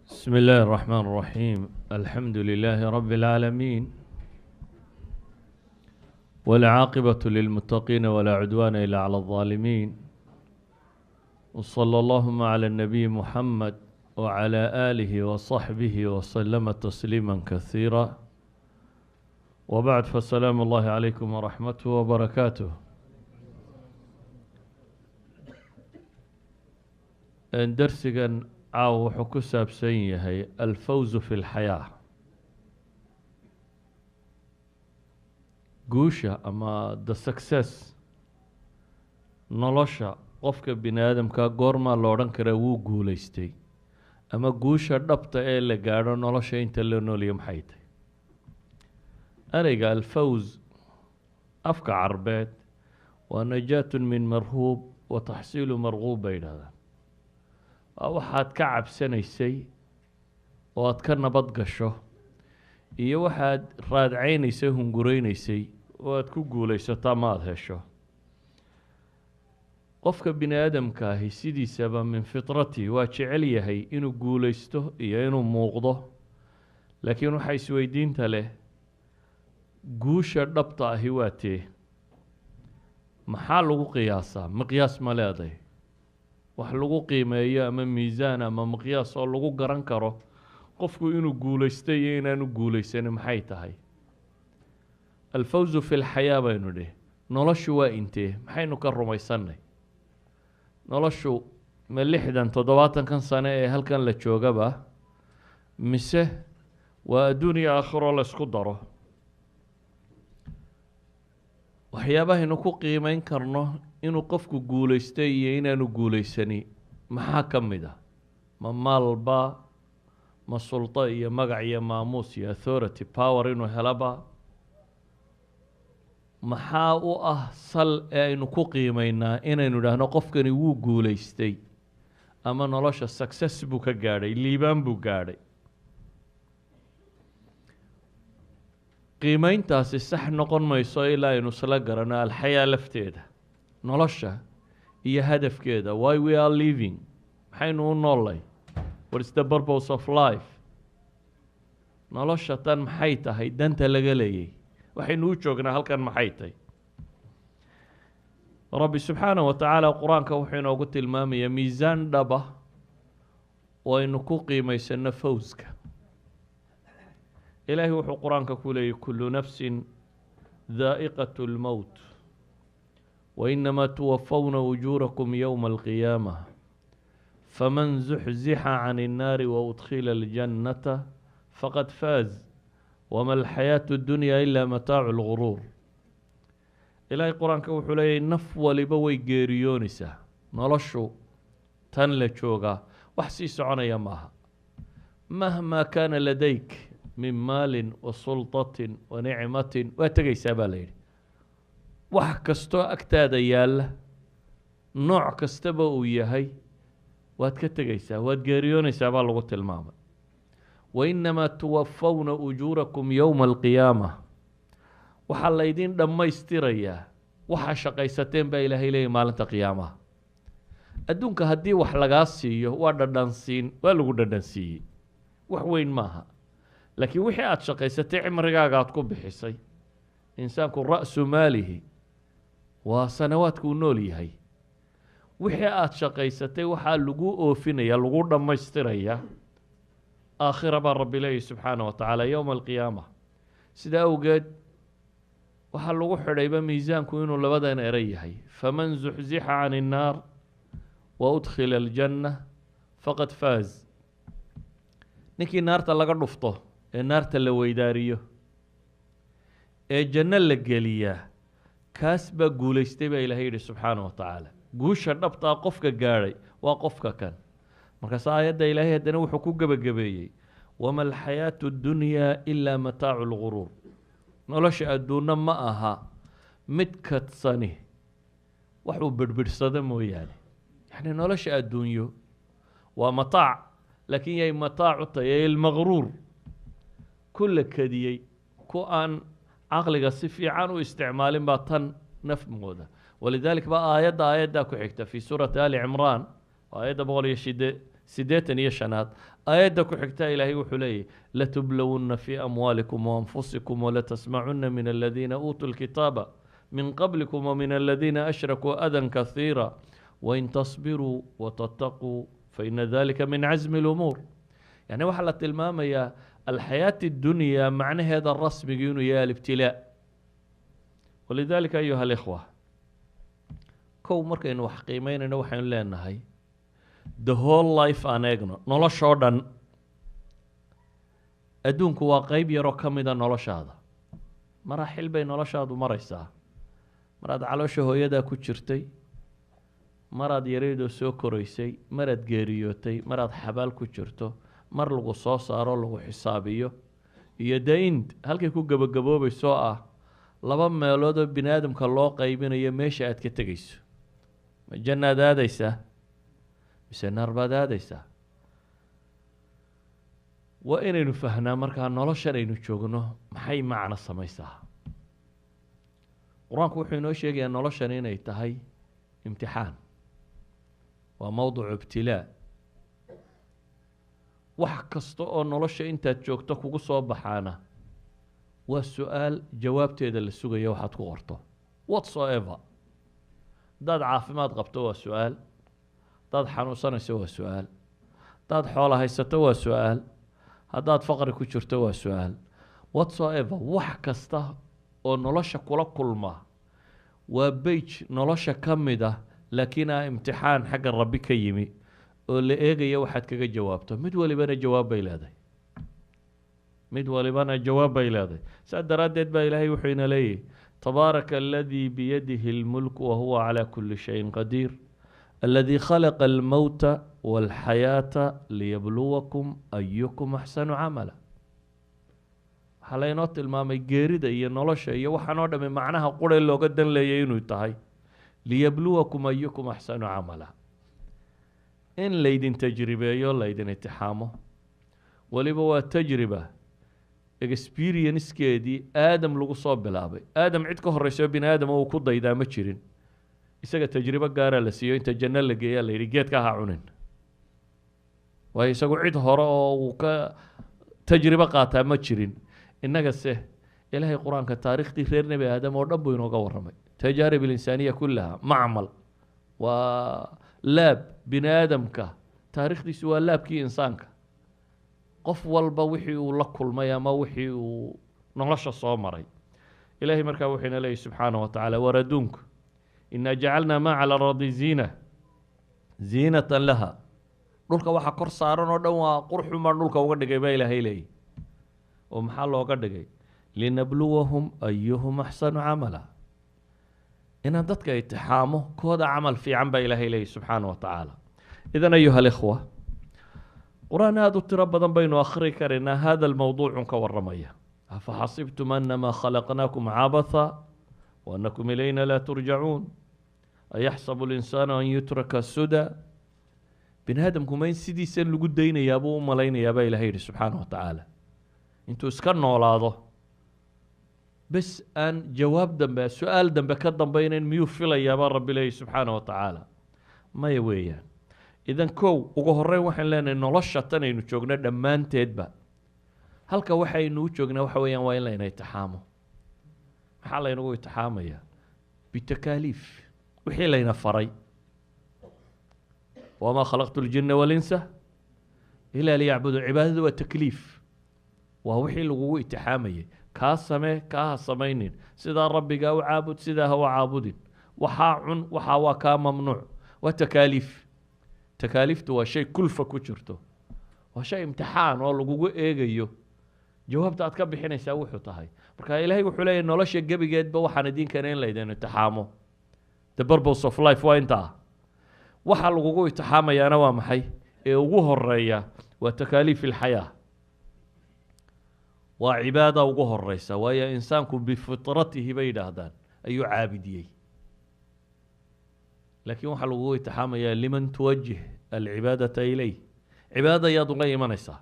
بسم الله الرحمن الرحيم. الحمد لله رب العالمين، والعاقبة للمتقين، ولا عدوان إلا على الظالمين، وصلى اللهم على النبي محمد وعلى آله وصحبه وسلم تسليما كثيرا، وبعد، فالسلام الله عليكم ورحمته وبركاته. Darsigan caawa wuxuu ku saabsan yahay الفوز في الحياة, guusha ama the success. Nolosha qofka bini aadamka goormaa la odhan karaa wuu guuleystay, ama guusha dhabta ee la gaadho nolosha inta la noolyo maxay tahay? Ereyga الفوز afka Carbeed waa نجاة من مرهوب وتحصيل مرغوب bay yidhahdaan. Waa waxaad ka cabsanaysay oo aad ka nabad gasho, iyo waxaad raadceynaysay, hungureynaysay oo aad ku guulaysato ama aada hesho. Qofka bini aadamka ahi sidiisaba من فطرته waa jecel yahay inuu guulaysto iyo inuu muuqdo, laakiin waxaa isweydiinta leh: guusha dhabta ahi waa tee? Maxaa lagu qiyaasaa? Miqyaas ma leeday wax lagu qiimeeyo ama miisaan ama miqyaas oo lagu garan karo qofku inuu guulaystay iyo inaanu guulaysanin? Maxay tahay الفوز في الحياة baynu dhih? Noloshu waa intee? Maxaynu ka rumaysannay? Noloshu ma 60, 70-kan sane ee halkan la joogaba, mise waa adduun iyo aakhiro la isku daro? Waxyaabahaynu ku qiimeyn karno inuu qofku guulaystay iyo inaanu guulaysani maxaa ka mid ah? Ma maalba? Ma sulto iyo magac iyo maamuus iyo authority, power inuu helaba? Maxaa u ah sal ee aynu ku qiimeynaa inaynu idhaahno qofkani wuu guulaystay ama nolosha success buu ka gaadhay, liibaan buu gaadhay? Qiimeyntaasi sax noqon mayso ilaa aynu isla garano الحياة lafteeda, nolosha iyo hadafkeeda. Why we are living? Maxaynu u noollay? What is the purpose of life? Nolosha tan maxay tahay danta laga leeyay? Waxaynu u joognaa halkan maxay tahay? Rabbi subxaanaه wa tacaala Qur-aanka wuxuu inoogu tilmaamayaa miisaan dhaba oo aynu ku qiimaysano fawska. Ilaahay wuxuu Qur-aanka ku leeyay: كل نفس ذائقة الموت وإنما توفون أجوركم يوم القيامة فمن زحزح عن النار وأدخل الجنة فقد فاز وما الحياة الدنيا إلا متاع الغرور. Ilaahay Qur-aanka wuxuu leeyahy: naf waliba way geeriyoonaysaa. Noloshu tan la joogaa wax sii soconaya maaha. مهما كان لديك من مال وسلطة ونعمة, waa tegaysaa baa la yidhi. Wax kastoo agtaada yaalla, nooc kastaba uu yahay, waad ka tegaysaa, waad geeriyoonaysaa baa lagu tilmaamay. وإنما توفون أجوركم يوم القيامة, waxaa laydin dhammaystirayaa waxaa shaqaysateen baa Ilaahay leeyahy maalinta qiyaamaha. Adduunka haddii wax lagaa siiyo, waa dhadhansiin, waa lagu dhadhansiiyey, wax weyn maaha. Laakiin wixii aada shaqaysatay, cimrigaaga aad ku bixisay, insaanku رأس ماله waa sanawaadku uu nool yahay. Wixii aada shaqaysatay waxaa lagu oofinaya, lagu dhammaystiraya aakhira baa Rabbi leeyahy subxaanaه wa tacaala, يوم القيامة. Sidaa awgeed waxaa lagu xidhayba miisaanku inuu labadan eray yahay: فمن زحزح عن النار وأدخل الجنة فقد فاز. Ninkii naarta laga dhufto ee naarta la weydaariyo ee janno la geliyaa, kaas baa guulaystay baa Ilahay yidhi subxaanaه wa tacaala. Guusha dhabtaa qofka gaadhay waa qofka kan. Markaas aayadda Ilaahay haddana wuxuu ku gebagabeeyey: وما الحياة الدنيا إلا متاع الغرور. Nolosha adduunna ma aha mid kadsani waxuu birhbidhsado mooyaane. Yacni nolosha adduunyo waa mataac, laakiin yay mataac u tahay? المغرور, ku la kadiyey, ku aan caqliga si fiican u isticmaalin baa tan naf mooda. ولذلك baa aayaddaa ku xigta في سورة آل عمران, aayadda boqol iyo shide 85aad aayadda ku xigtaa Ilaahay wuxuu leeyahy: latublawunna fii amwaalikum waanfusikum walatasmacunna min aladiina uutuu lkitaaba min qablikum wamin aladiina ashrakuu adan kahiira wain tasbiruu watataquu faina dalika min cazmi lumuur. Yani waxaa la tilmaamayaa alxayaati اdunya macnaheeda rasmigi inuu yahay alibtilaa. Walidalika, ayuha alikhwa, kow markaynu wax qiimeynayno waxaynu leenahay the whole life aan eegno, noloshoo dhan. Adduunku waa qeyb yaroo ka mida noloshaada. Maraaxil bay noloshaadu maraysaa: maraad caloosha hooyadaa ku jirtay, maraad yareydoo soo koraysay, maraad geeriyootay, maraad xabaal ku jirto, mar lagu soo saaro, lagu xisaabiyo, iyo the end halkay ku gebagaboobeysoo ah laba meelood oo bini aadamka loo qaybinayo meesha aad ka tegayso: ma jannaad aadaysaa mise naar baad aadaysaa? Waa inaynu fahnaa markaa noloshan aynu joogno maxay macno samaysaa. Qur-aanku wuxuu inoo sheegayaa noloshan inay tahay imtixaan, waa mowducu ibtilaa. Wax kasta oo nolosha intaad joogto kugu soo baxaana waa su-aal jawaabteeda la sugayo waxaad ku qorto whatsoever. Haddaad caafimaad qabto waa su-aal, haddaad xanuunsanayso waa su-aal, haddaad xoola haysato waa su-aal, haddaad faqri ku jirto waa su-aal, whatsoever. Wax kasta oo nolosha kula kulma waa page nolosha ka mid ah, laakiin ah imtixaan xagga Rabbi ka yimi oo la eegaya waxaad kaga jawaabto. Mid walibana jawaab bay leedahay, mid walibana jawaab bay leedahay. Saas daraaddeed baa Ilaahay wuxuu ina leeyahy: tabaaraka aladii biyadihi اlmulk wahuwa calى kuli shayin qadiir, aladii khalaqa almowta walxayaata liyabluwakum ayukum axsanu camala. Waxaa laynoo tilmaamay geerida iyo nolosha iyo waxaan oo dhami macnaha qure looga dan leeyay inuu tahay liyabluwakum ayukum axsanu camala, in laydin tajribeeyo, laydin itixaamo. Weliba waa tajriba experiencekeedii Aadam lagu soo bilaabay. Aadam cid ka horeyso bini aadam uu ku daydaa ma jirin. Isaga tajribo gaara la siiyo, inta janno la geeyaa la yidhi geedka ha cunin, waayo isagu cid hore oo uu ka tajribo qaataa ma jirin. Innagase Ilaahay Qur-aanka taariikhdii reer Nebi Aadam oo dhan buu inooga warramay, tajaarib alinsaaniya kullaha. Macmal waa lab bini aadamka, taariikhdiisu waa labkii insaanka. Qof walba wixii uu la kulmay ama wixii uu nolosha soo maray. Ilahay markaa wuxuu ina leeyahy subxaanahu wa tacaala: war adduunku, inaa jacalnaa maa cala alardi ziinatan laha. Dhulka waxa kor saaran oo dhan waa qurxun baan dhulka uga dhigay baa Ilaahay leeyahy. Oo maxaa looga dhigay? Linabluwahum ayuhum axsanu camala, inaan dadka itixaamo kooda camal fiican baa Ilaahay leeyahy subxaana wa tacaala. Idan, ayuha alikhwa, qur-aan aada u tiro badan baynu akhri karaynaa hada almowduucun ka waramaya: afaxasibtum anama khalaqnaakum cabatha waanakum ilayna laa turjacuun, ayaxsabu linsaanu an yutraka suda. Bini aadamku ma in sidiisan lagu daynayaa buu u malaynayaa baa Ilahay yidhi subxaana wa tacaala, intuu iska noolaado bes aan jawaab dambe, su-aal dambe ka dambaynayn miyuu filayaabaa Rabbi leeyahy subxaana wa tacaala? Maya weeyaan. Idan kow ugu horeyn waxaan leenahay nolosha tan aynu joogno dhammaanteedba halka waxaynu u joognaa waxa weeyaan waa in layna itixaamo. Maxaa laynagu itixaamayaa? Bitakaaliif, wixii layna faray: wamaa khalaqtu ljina walinsa ilaa liyacbuduun. Cibaadadu waa takliif, waa wixii lagugu itixaamayay: kaa samee, kaa ha samaynin, sidaa Rabbigaa u caabud, sidaa ha u caabudin, waxaa cun, waxaa waa kaa mamnuuc. Waa takaaliif. Takaaliiftu waa shay kulfa ku jirto, waa shay imtixaan oo lagugu eegayo jawaabta aad ka bixinaysaa wuxuu tahay. Marka Ilaahay wuxuu leeyahy nolosha gebigeedba waxaan idin keenay in laydin itixaamo. The purpose of life waa intaa. Waxa lagugu itixaamayaana waa maxay ee ugu horeeya? Waa takaaliif ilxayaa, waa cibaada ugu horeysa, waayo insaanku bifitratihi bay yidhaahdaan ayuu caabidiyey. Laakiin waxaa lagugu itixaamayaa liman tuwajih alcibaadata ilayh, cibaadada ayaad uga imanaysaa.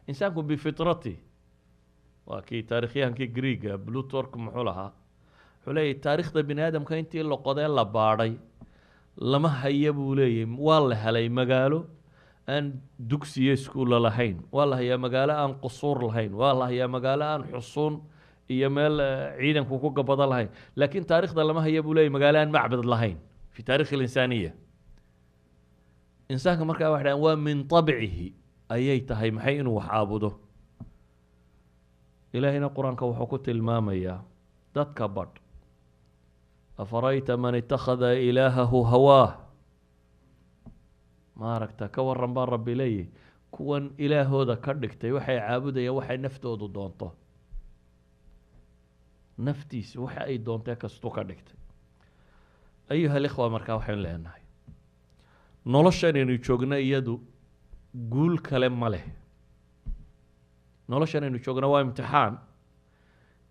Insaanku bifitrati, waa kii taarikhyahankii Greega Plutarch muxuu lahaa? Wuxuu leeyahy taarikhda bini aadamka intii la qodee la baadhay lama haya buu leeyahy waa la helay magaalo Aan dugsiyo iskuulla lahayn waa la hayaa, magaalo aan qusuur lahayn waa la hayaa, magaalo aan xusuun iyo meel ciidanku ku gabado lahayn, laakiin taarikhda lama haya buu leeyay magaalo aan macbad lahayn في تاريخ الإنسانية. Insaanka markaa waxay dhahaan waa من طبعه ayay tahay maxay inuu wax caabudo. Ilaahayna Qur-aanka wuxuu ku tilmaamayaa dadka badh: أفرأيت من اتخذ إلهه هواه. Ma aragta, ka waran baa Rabbi leeyahy, kuwan ilaahooda ka dhigtay waxay caabudayaan waxay naftoodu doonto, naftiisa waxa ay doontee kastuu ka dhigtay. أيها الإخوة, markaa waxaynu leenahay noloshan aynu joogno iyadu guul kale ma leh. Noloshan aynu joogno waa imtixaan,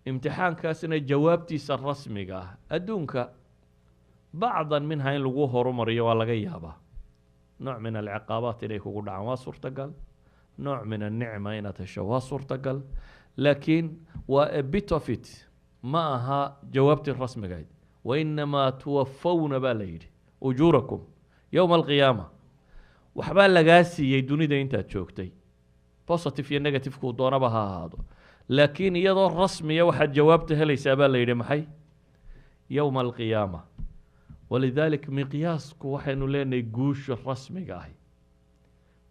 imtixaankaasina jawaabtiisa rasmiga ah adduunka بعضا منها in lagu horumariyo waa laga yaabaa, nooc من العقابات inay kugu dhacaan waa suurtagal, nooc من النعمة inaad hesho waa suurtagal, laakiin waa a bit of it, ma aha jawaabtii rasmigahayd. وإنما توفون baa la yidhi أجوركم يوم القيامة. Waxbaa lagaa siiyey dunida intaad joogtay, positive iyo negative kuu doonaba ha ahaado, laakiin iyadoo rasmiya waxaad jawaabta helaysaa baa la yidhi maxay? يوم القيامة. ولذلك miqyaasku waxaynu leenahay guusha rasmiga ahi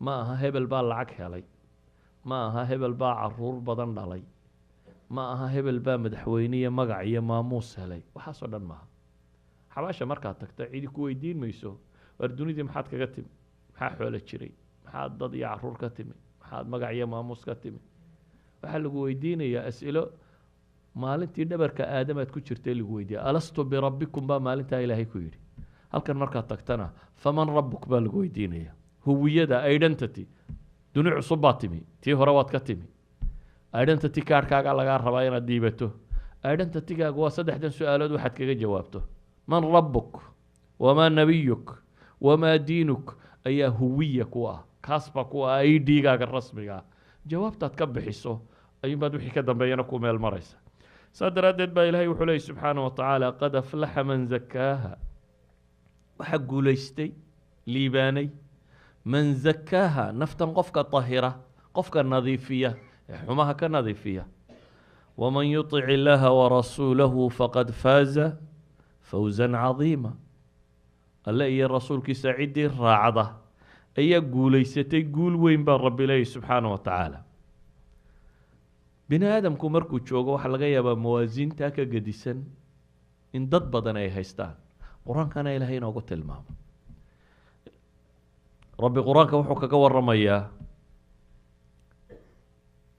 ma aha hebel baa lacag helay, ma aha hebel baa caruur badan dhalay, ma aha hebel baa madaxweyne iyo magac iyo maamuus helay. Waxaasoo dhan maaha. Xabaasha markaad tagta cidi ku weydiin mayso: war dunidii maxaad kaga timi? Maxaa xoolo jiray? Maxaad dad iyo caruur ka timi? Maxaad magac iyo maamuus ka timi? Waxaa lagu weydiinayaa as'ilo maalintii dhabarka aadamaad ku jirtay lagu weydiiya. ألست بربكم baa maalintaa Ilaahay ku yidhi. Halkan markaad tagtana فمن ربك baa lagu weydiinaya. Huwiyada, identity, duni cusub baa timi, tii hore waad ka timi. Identity cardkaaga lagaa rabaa inaad dhiibato. Identitygaagu waa saddexdan su-aalood waxaad kaga jawaabto: من ربك وما نبيك وما دينك ayaa huwiya ku ah, kaas baa ku ah ID-gaaga rasmiga ah. Jawaabtaad ka bixiso ayuunbaad wixii ka dambeeyana ku meel maraysa. Saa daraaddeed baa Ilahay wuxuu leeyay سبحانه وتعالى: قد أفلح من زكاها. Waxaa guulaystay, liibaanay من زكاها, naftan qofka tahira, qofka nadiifiya ee xumaha ka nadiifiya. ومن يطع الله ورسوله فقد فاز فوزا عظيما. Alle iyo rasuulkiisa ciddii raacda ayaa guulaysatay guul weyn baa Rabbi leeyay سبحانه وتعالى. Bini aadamku markuu joogo waxaa laga yaabaa mawaasiintaa ka gedisan in dad badan ay haystaan. Qur-aankana Ilahay inoogu tilmaamo. Rabbi Qur-aanka wuxuu kaga waramayaa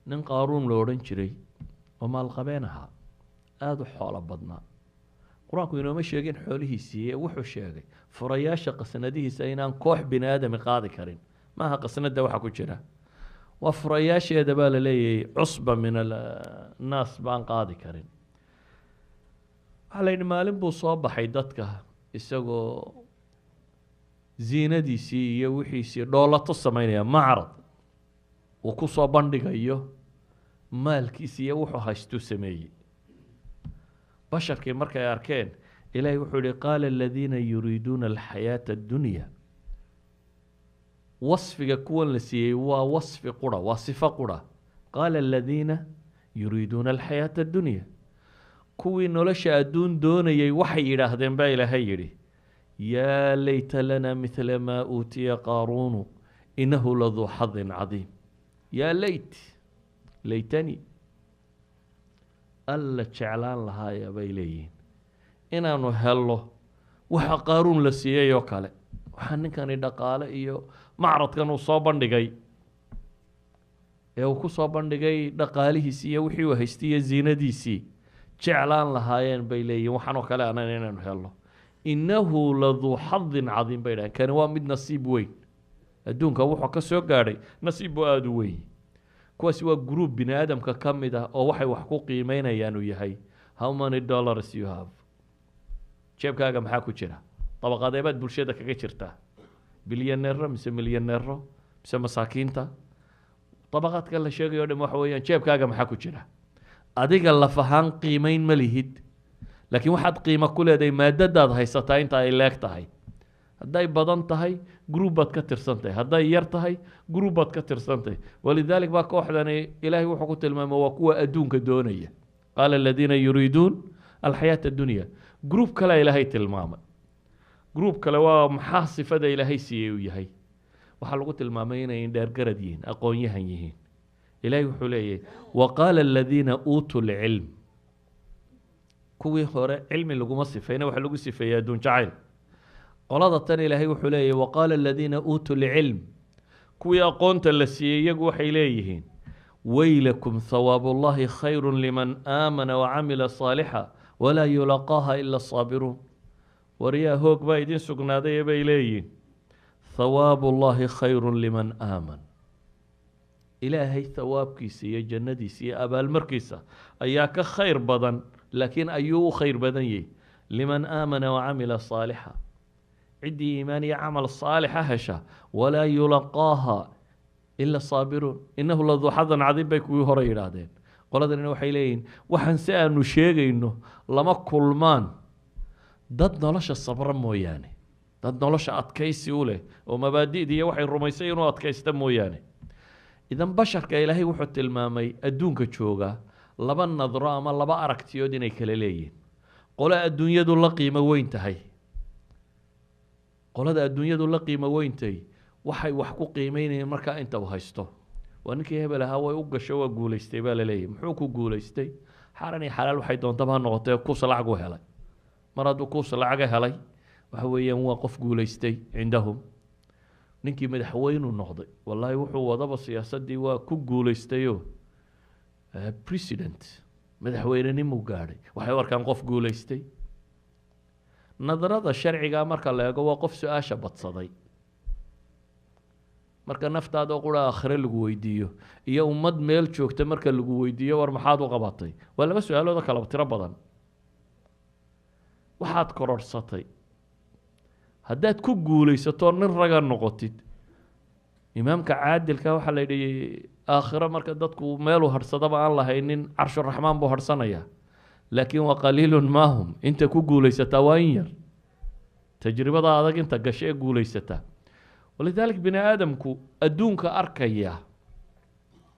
nin Qaaruun la odhan jiray oo maalqabeen ahaa, aada u xoolo badnaa. Qur-aanku inooma sheegin xoolihiisii ee wuxuu sheegay furayaasha qasnadihiisa inaan koox bini aadami qaadi karin. Maaha qasnada waxa ku jira, waa furayaasheeda baa la leeyahay. عصبة من الناس baan qaadi karin. Waxaa la yidhi maalin buu soo baxay dadka isagoo ziinadiisii iyo wixiisii dhoolato sameynaya, macrad uu ku soo bandhigayo maalkiisi iyo wuxuu haystuu sameeyey. Basharkii markay arkeen, Ilaahay wuxuu yihi: قال الذين يريدون الحياة الدنيا. Wasfiga kuwan la siiyey waa wasfi qura, waa sifo qura. قال الذين يريدون الحياة الدنيا, kuwii nolosha adduun doonayay waxay yidhaahdeen baa Ilaahay yidhi: يا ليت لنا مثل ما أوتي قارون إنه لذو حظ عظيم. يا ليت، ليتني, alla jeclaan lahaaya bay leeyihiin inaanu hello waxa Qaaruun la siiyey oo kale. Waxaa ninkani dhaqaale iyo macradkan uu soo bandhigay ee uu ku soo bandhigay dhaqaalihiisii iyo wixii uu haystay iyo ziinadiisii jeclaan lahaayeen bay leeyihin waxaan oo kale anan inaanu helno. إنه لذو حظ عظيم bay dhahen. Kani waa mid nasiib weyn, adduunka wuxuu ka soo gaadhay nasiib buu aada u weyn. Kuwaasi waa group bini aadamka ka mid ah oo waxay wax ku qiimeynayaan uu yahay how many dollars you have, jeebkaaga maxaa ku jira, dabaqadeebaad bulshada kaga jirtaa, bilyaneero mise milyaneero mise masaakiinta. Dabaqaadka la sheegayo o dhan waxa weeyaan jeebkaaga maxaa ku jira. Adiga laf ahaan qiimeyn ma lihid, laakiin waxaad qiimo ku leedahay maadadaad haysataa inta ay leeg tahay. Haddaad Hadday badan tahay, group baad ka tirsantahay. Hadday yar tahay, group baad ka tirsantahay. ولذلك baa kooxdani Ilaahay wuxuu ku tilmaamay waa kuwa adduunka doonaya. قال الذين يريدون الحياة الدنيا. Group kale Ilaahay tilmaamay. Group kale waa maxaa sifada Ilaahay siiyey uu yahay? Waxaa lagu tilmaamay inay indheergarad yihiin, aqoon-yahan yihiin. Ilaahay wuxuu leeyahay: وقال الذين أوتوا العلم. Kuwii hore cilmi laguma sifeyna, waxaa lagu sifeeyey adduun jacayl. Qolada tan Ilaahay wuxuu leeyahay: وقال الذين أوتوا العلم, kuwii aqoonta la siiyey iyagu waxay leeyihiin: ويلكم ثواب الله خير لمن آمن وعمل صالحا ولا يلقاها إلا الصابرون. Waryaa, hoog baa idin sugnaaday, bay leeyihiin. ثواب الله خير لمن آمن, Ilaahay thawaabkiisa iyo jannadiisa iyo abaalmarkiisa ayaa ka khayr badan, laakiin ayuu u khayr badan yahay? لمن آمن وعمل صالحا, ciddii iimaan iyo camal saalixa hesha. ولا يلقاها إلا الصابرون إنه لذو حظ عظيم bay kuwii hore yidhaahdeen. Qoladanina waxay leeyihiin waxaan si aanu sheegayno lama kulmaan dad nolosha sabra mooyaane, dad nolosha adkaysi u leh oo mabaadi'da iyo waxay rumaysay inuu adkaysta mooyaane. Idan basharka Ilaahay wuxuu tilmaamay adduunka jooga laba nadro ama laba aragtiyood inay kala leeyihiin: qole adduunyadu la qiimo weyn tahay. Qolada adduunyadu la qiimo weyntahay waxay wax ku qiimeynayeen markaa inta uu haysto. Waa ninkii hebel ahaa, way u gasho, waa guulaystay baa laleeyahy. Muxuu ku guulaystay? Xaaraan iyo xalaal waxay doontaba ha noqotee, kuus lacag u helay. Mar hadduu kuus lacaga helay, waxa weeyaan waa qof guulaystay عندهم. Ninkii madaxweynuu noqday, wallaahi wuxuu wadaba siyaasaddii waa ku guulaystayo, president, madaxweynenimuu gaadhay, waxay u arkaan qof guulaystay. Nadarada sharciga marka la eego, waa qof su-aasha badsaday. Marka naftaada qura aakhire lagu weydiiyo iyo ummad meel joogta marka lagu weydiiyo war maxaad u qabatay, waa laba su-aalood oo kala tiro badan. Waxaad kororhsatay haddaad ku guulaysato, nin raga noqotid, imaamka caadilka waxaa la yidhi aakhiro marka dadku meeluu hadhsadaba aan lahaynin, carshuraxmaan buu hadhsanayaa. Laakiin waa قليل ما هم, inta ku guulaysataa waa in yar, tajribada adag inta gasho ee guulaysataa. ولذلك bini aadamku adduunka arkaya.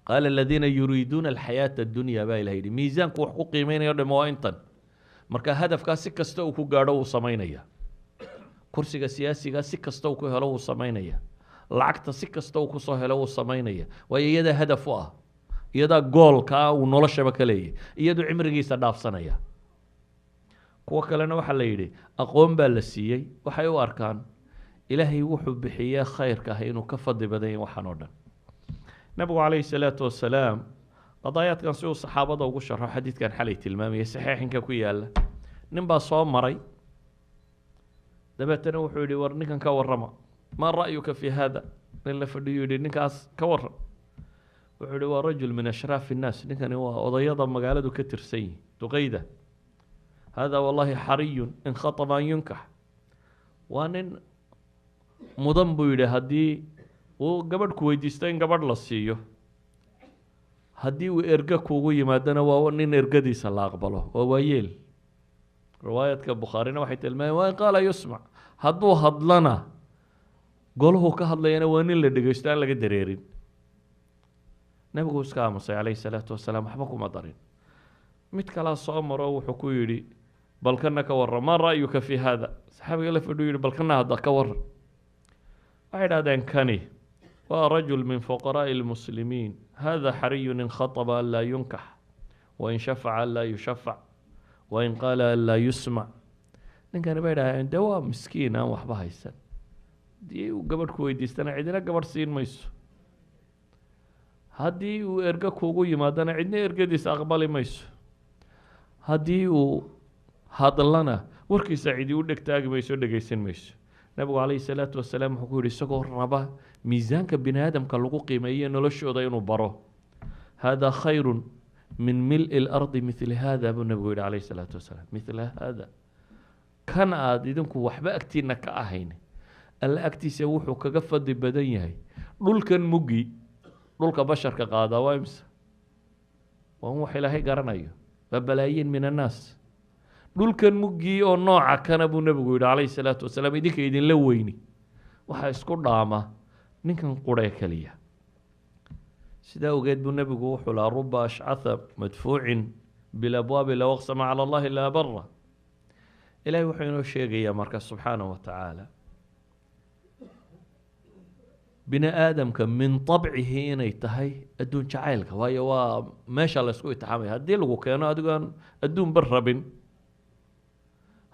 قال الذين يريدون الحياة الدنيا baa Ilaha yidhi. Miisaanku wax ku qiimeynayo dhamo waa intan. Marka hadafkaa si kasta uu ku gaadho wuu samaynaya. Kursiga siyaasiga si kasta uu ku helo wuu samaynaya. Lacagta si kasta uu kusoo helo wuu samaynaya, waayo iyadaa hadaf u ah, iyadaa goolkaa uu noloshaba ka leeyahy, iyaduu cimrigiisa dhaafsanaya. Kuwo kalena waxaa la yidhi aqoon baa la siiyey, waxay u arkaan Ilaahay wuxuu bixiyee khayrka ah inuu ka fadli badan yahay waxaan oo dhan. Nabigu calayhi salaatu wasalaam qadaayaadkan si uu saxaabada ugu sharxo, xadiidkan xalay tilmaamayay saxiixinka ku yaala, nin baa soo maray. Dabeetana wuxuu yihi: "War ninkan ka warrama, ما رأيك في هذا?" Nin la fadhiyu yihi: "Ninkaas ka warram." Wuxuu yihi: "Waa رجل من أشراف الناس." Ninkani waa odayada magaaladu ka tirsan yihi, duqeyda. هذا والله حري إن خطب أن ينكح. Waa nin mudan, buu yidhi, haddii uu gabadh ku weydiisto in gabadh la siiyo, haddii uu erge kuugu yimaadona waa nin ergadiisa la aqbalo, waa waayeel. Riwaayadka Bukhaarina waxay tilmaameen: وإن قال يسمع. Hadduu hadlana, golahu ka hadlayana waa nin la dhegeysto, aan laga dareerin. Nabigu iska aamusay calayhi salaatu wasalaam, waxba kuma darin. Mid kalaa soo maro, wuxuu ku yidhi: "Balkana ka warran, ما رأيك في هذا?" Saxaabiga la fadhiyu yihi: "Balkana hadda ka warran." Waxay idhahdeen: "Kani waa رجل من فقراء المسلمين، هذا حري إن خطب أن لا ينكح، وإن شفع أن لا يشفع، وإن قال أن لا يسمع." Ninkani, bay idhahdeen, dee waa miskiin aan waxba haysan. Haddii uu gabadh ku weydiistana cidina gabadh siin mayso, haddii uu ergo kuugu yimaadana cidna ergadiisa aqbali mayso, haddii uu hadlana warkiisa cidi u dhegtaagi mayso, dhegeysan mayso. Nabigu calayhi salaatu wasalaam wuxuu ku yihi, isagoo raba miisaanka bini aadamka lagu qiimeeyo noloshooda inuu baro: "هذا خير من ملء الأرض مثل هذا," buu nabigu yihi calayhi salaatu wasalaam. مثل هذا, kan aada idinku waxba agtiina ka ahayn, Alle agtiisa wuxuu kaga fadli badan yahay dhulkan muggi. Dhulka basharka qaadaa waa imse? Waa un wax Ilaahay garanayo, waa balaayiin من الناس. Dhulkan muggii oo nooca kana buu Nebigu yidhi calayhi salaatu wasalaam, idinka idinla weyni waxaa isku dhaama ninkan quree keliya. Sidaa ogeed buu Nebigu wuxuu lahaa: ruba ashcatha madfuucin bilabwaabi low aqsama cala Allahi laa bara. Ilahay wuxuu inoo sheegayaa marka subxaanahu wa tacaala bini aadamka min طabcihi inay tahay adduun jacaylka, waayo waa meesha la isku itixaamaya. Haddii lagu keeno adigoon adduunba rabin,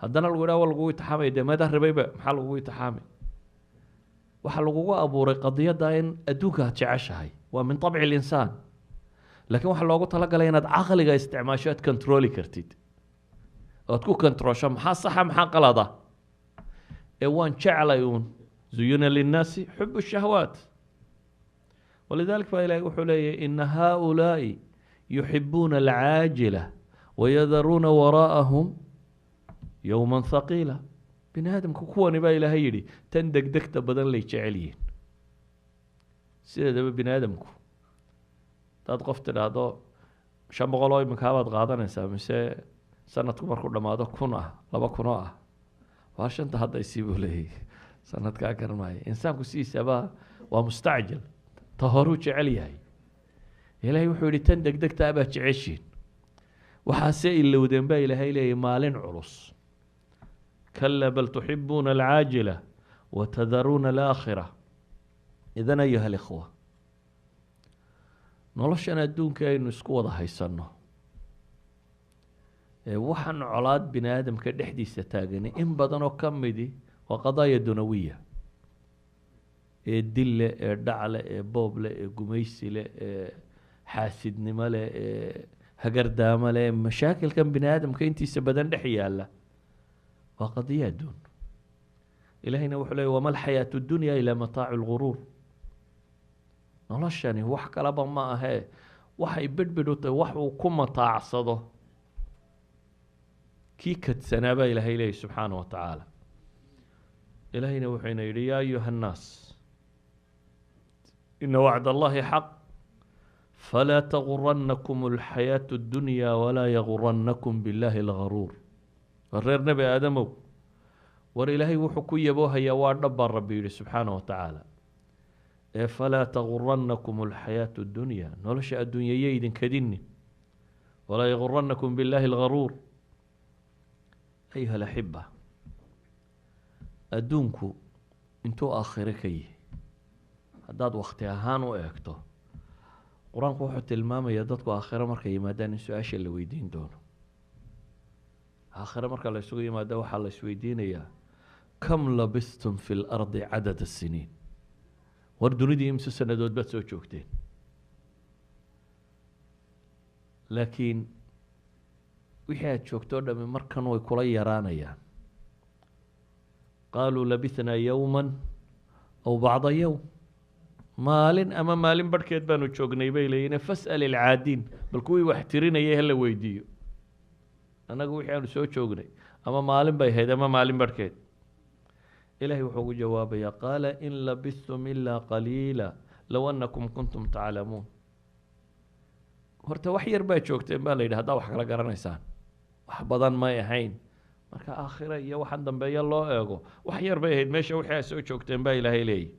haddana lagu yidhaha waa lagugu itixaamaya, dee meedaa rabayba maxaa lagugu itixaamay? Waxaa lagugu abuuray qadiyadda in adduunka aad jeceshahay, waa min طabci linsaan, laakiin waxaa loogu talagalay inaad caqliga isticmaasho, aad controli kartid, oad ku controlsho maxaa saxa maxaa qalada. Ee waan jeclay uun, zuyina linnaasi xub الshahwaat, walidalik baa Ilahay wuxuu leeyahy: ina haؤulaaءi yuxibuuna alcaajila wayadaruuna waraa'ahum yowma thaqiila. Bini aadamka kuwani baa Ilaahay yidhi tan degdegta badan lay jecel yihiin. Sideedaba bini aadamku hadaad qof tidhaahdo 500 oo iminkaa baad qaadanaysaa mise sanadku markuu dhammaado 1000 ah, 2000 oo ah, waa shanta hadda isii buu leeyahy, sanadkaa garan maayo. Insaanku sidiisaba waa mustacjil, ta horuu jecel yahay. Ilaahay wuxuu yihi tan degdegtaa baad jeceshiin, waxaase ilowdeen baa Ilaahay leeyahy maalin culus. Kala bal tuxibuuna alcaajila watadaruuna alaakhira. Idan ayuha alikhwa, noloshan adduunka aynu isku wada haysanno ee waxaan colaad bini aadamka dhexdiisa taagani in badan oo ka midi waa qadaaya dunawiya, ee dille, ee dhacle, ee booble, ee gumaysi leh, ee xaasidnimo leh, ee hagardaamo leh. Mashaakilkan bini aadamka intiisa badan dhex yaalla waa qadiya adduun. Ilahayna wuxuu leey: wama alxayaatu dunya ilaa mataacu lguruur. Noloshani wax kalaba ma ahee, waxay bedhbedh u tahay wax uu ku mataacsado kii kadsanaa baa Ilaahay leeyay subxaana wa tacaala. Ilaahayna wuxuuna yidhi: yaa ayuha annaas, ina wacd Allahi xaq, falaa taguranakum alxayaatu addunya walaa yaguranakum billahi algaruur. War reer Nebi Aadamow, war Ilaahay wuxuu ku yaboohayaa waa dhab baa Rabbi yidhi subxaana wa tacaala, ee falaa taguranakum alxayaatu addunya, nolosha adduunyaya idin kadinin, walaa yaguranakum billahi algaruur. Ayuha alaxiba, adduunku intuu aakhire ka yihi haddaad wakti ahaan u eegto, Qur-aanku wuxuu tilmaamayaa dadku aakhire markay yimaadaan in su-aasha la weydiin doono. Aakhire marka la isugu yimaado waxaa la isweydiinayaa: kam labistum fi lardi cadada siniin? War dunidii imse sanadood baad soo joogteen? Laakiin wixii aad joogto o dhami markan way kula yaraanayaan. Qaaluu labithnaa yowma aw bacda yowm, maalin ama maalin barhkeed baanu joognay bay leeyihin. Fas'al ilcaadiin, bal kuwii wax tirinayay hala weydiiyo, annagu wixii aanu soo joognay ama maalin bay ahayd ama maalin barhkeed. Ilahay wuxuu ugu jawaabayaa: qaala in labithtum ilaa qaliila low annakum kuntum taclamuun. Horta wax yar baa joogteen baa la yidhi haddaa wax kala garanaysaan, wax badan may ahayn. Marka aakhira iyo waxaan dambeeya loo eego, wax yar bay ahayd meesha wixii ay soo joogteen baa Ilaahay leeyahy.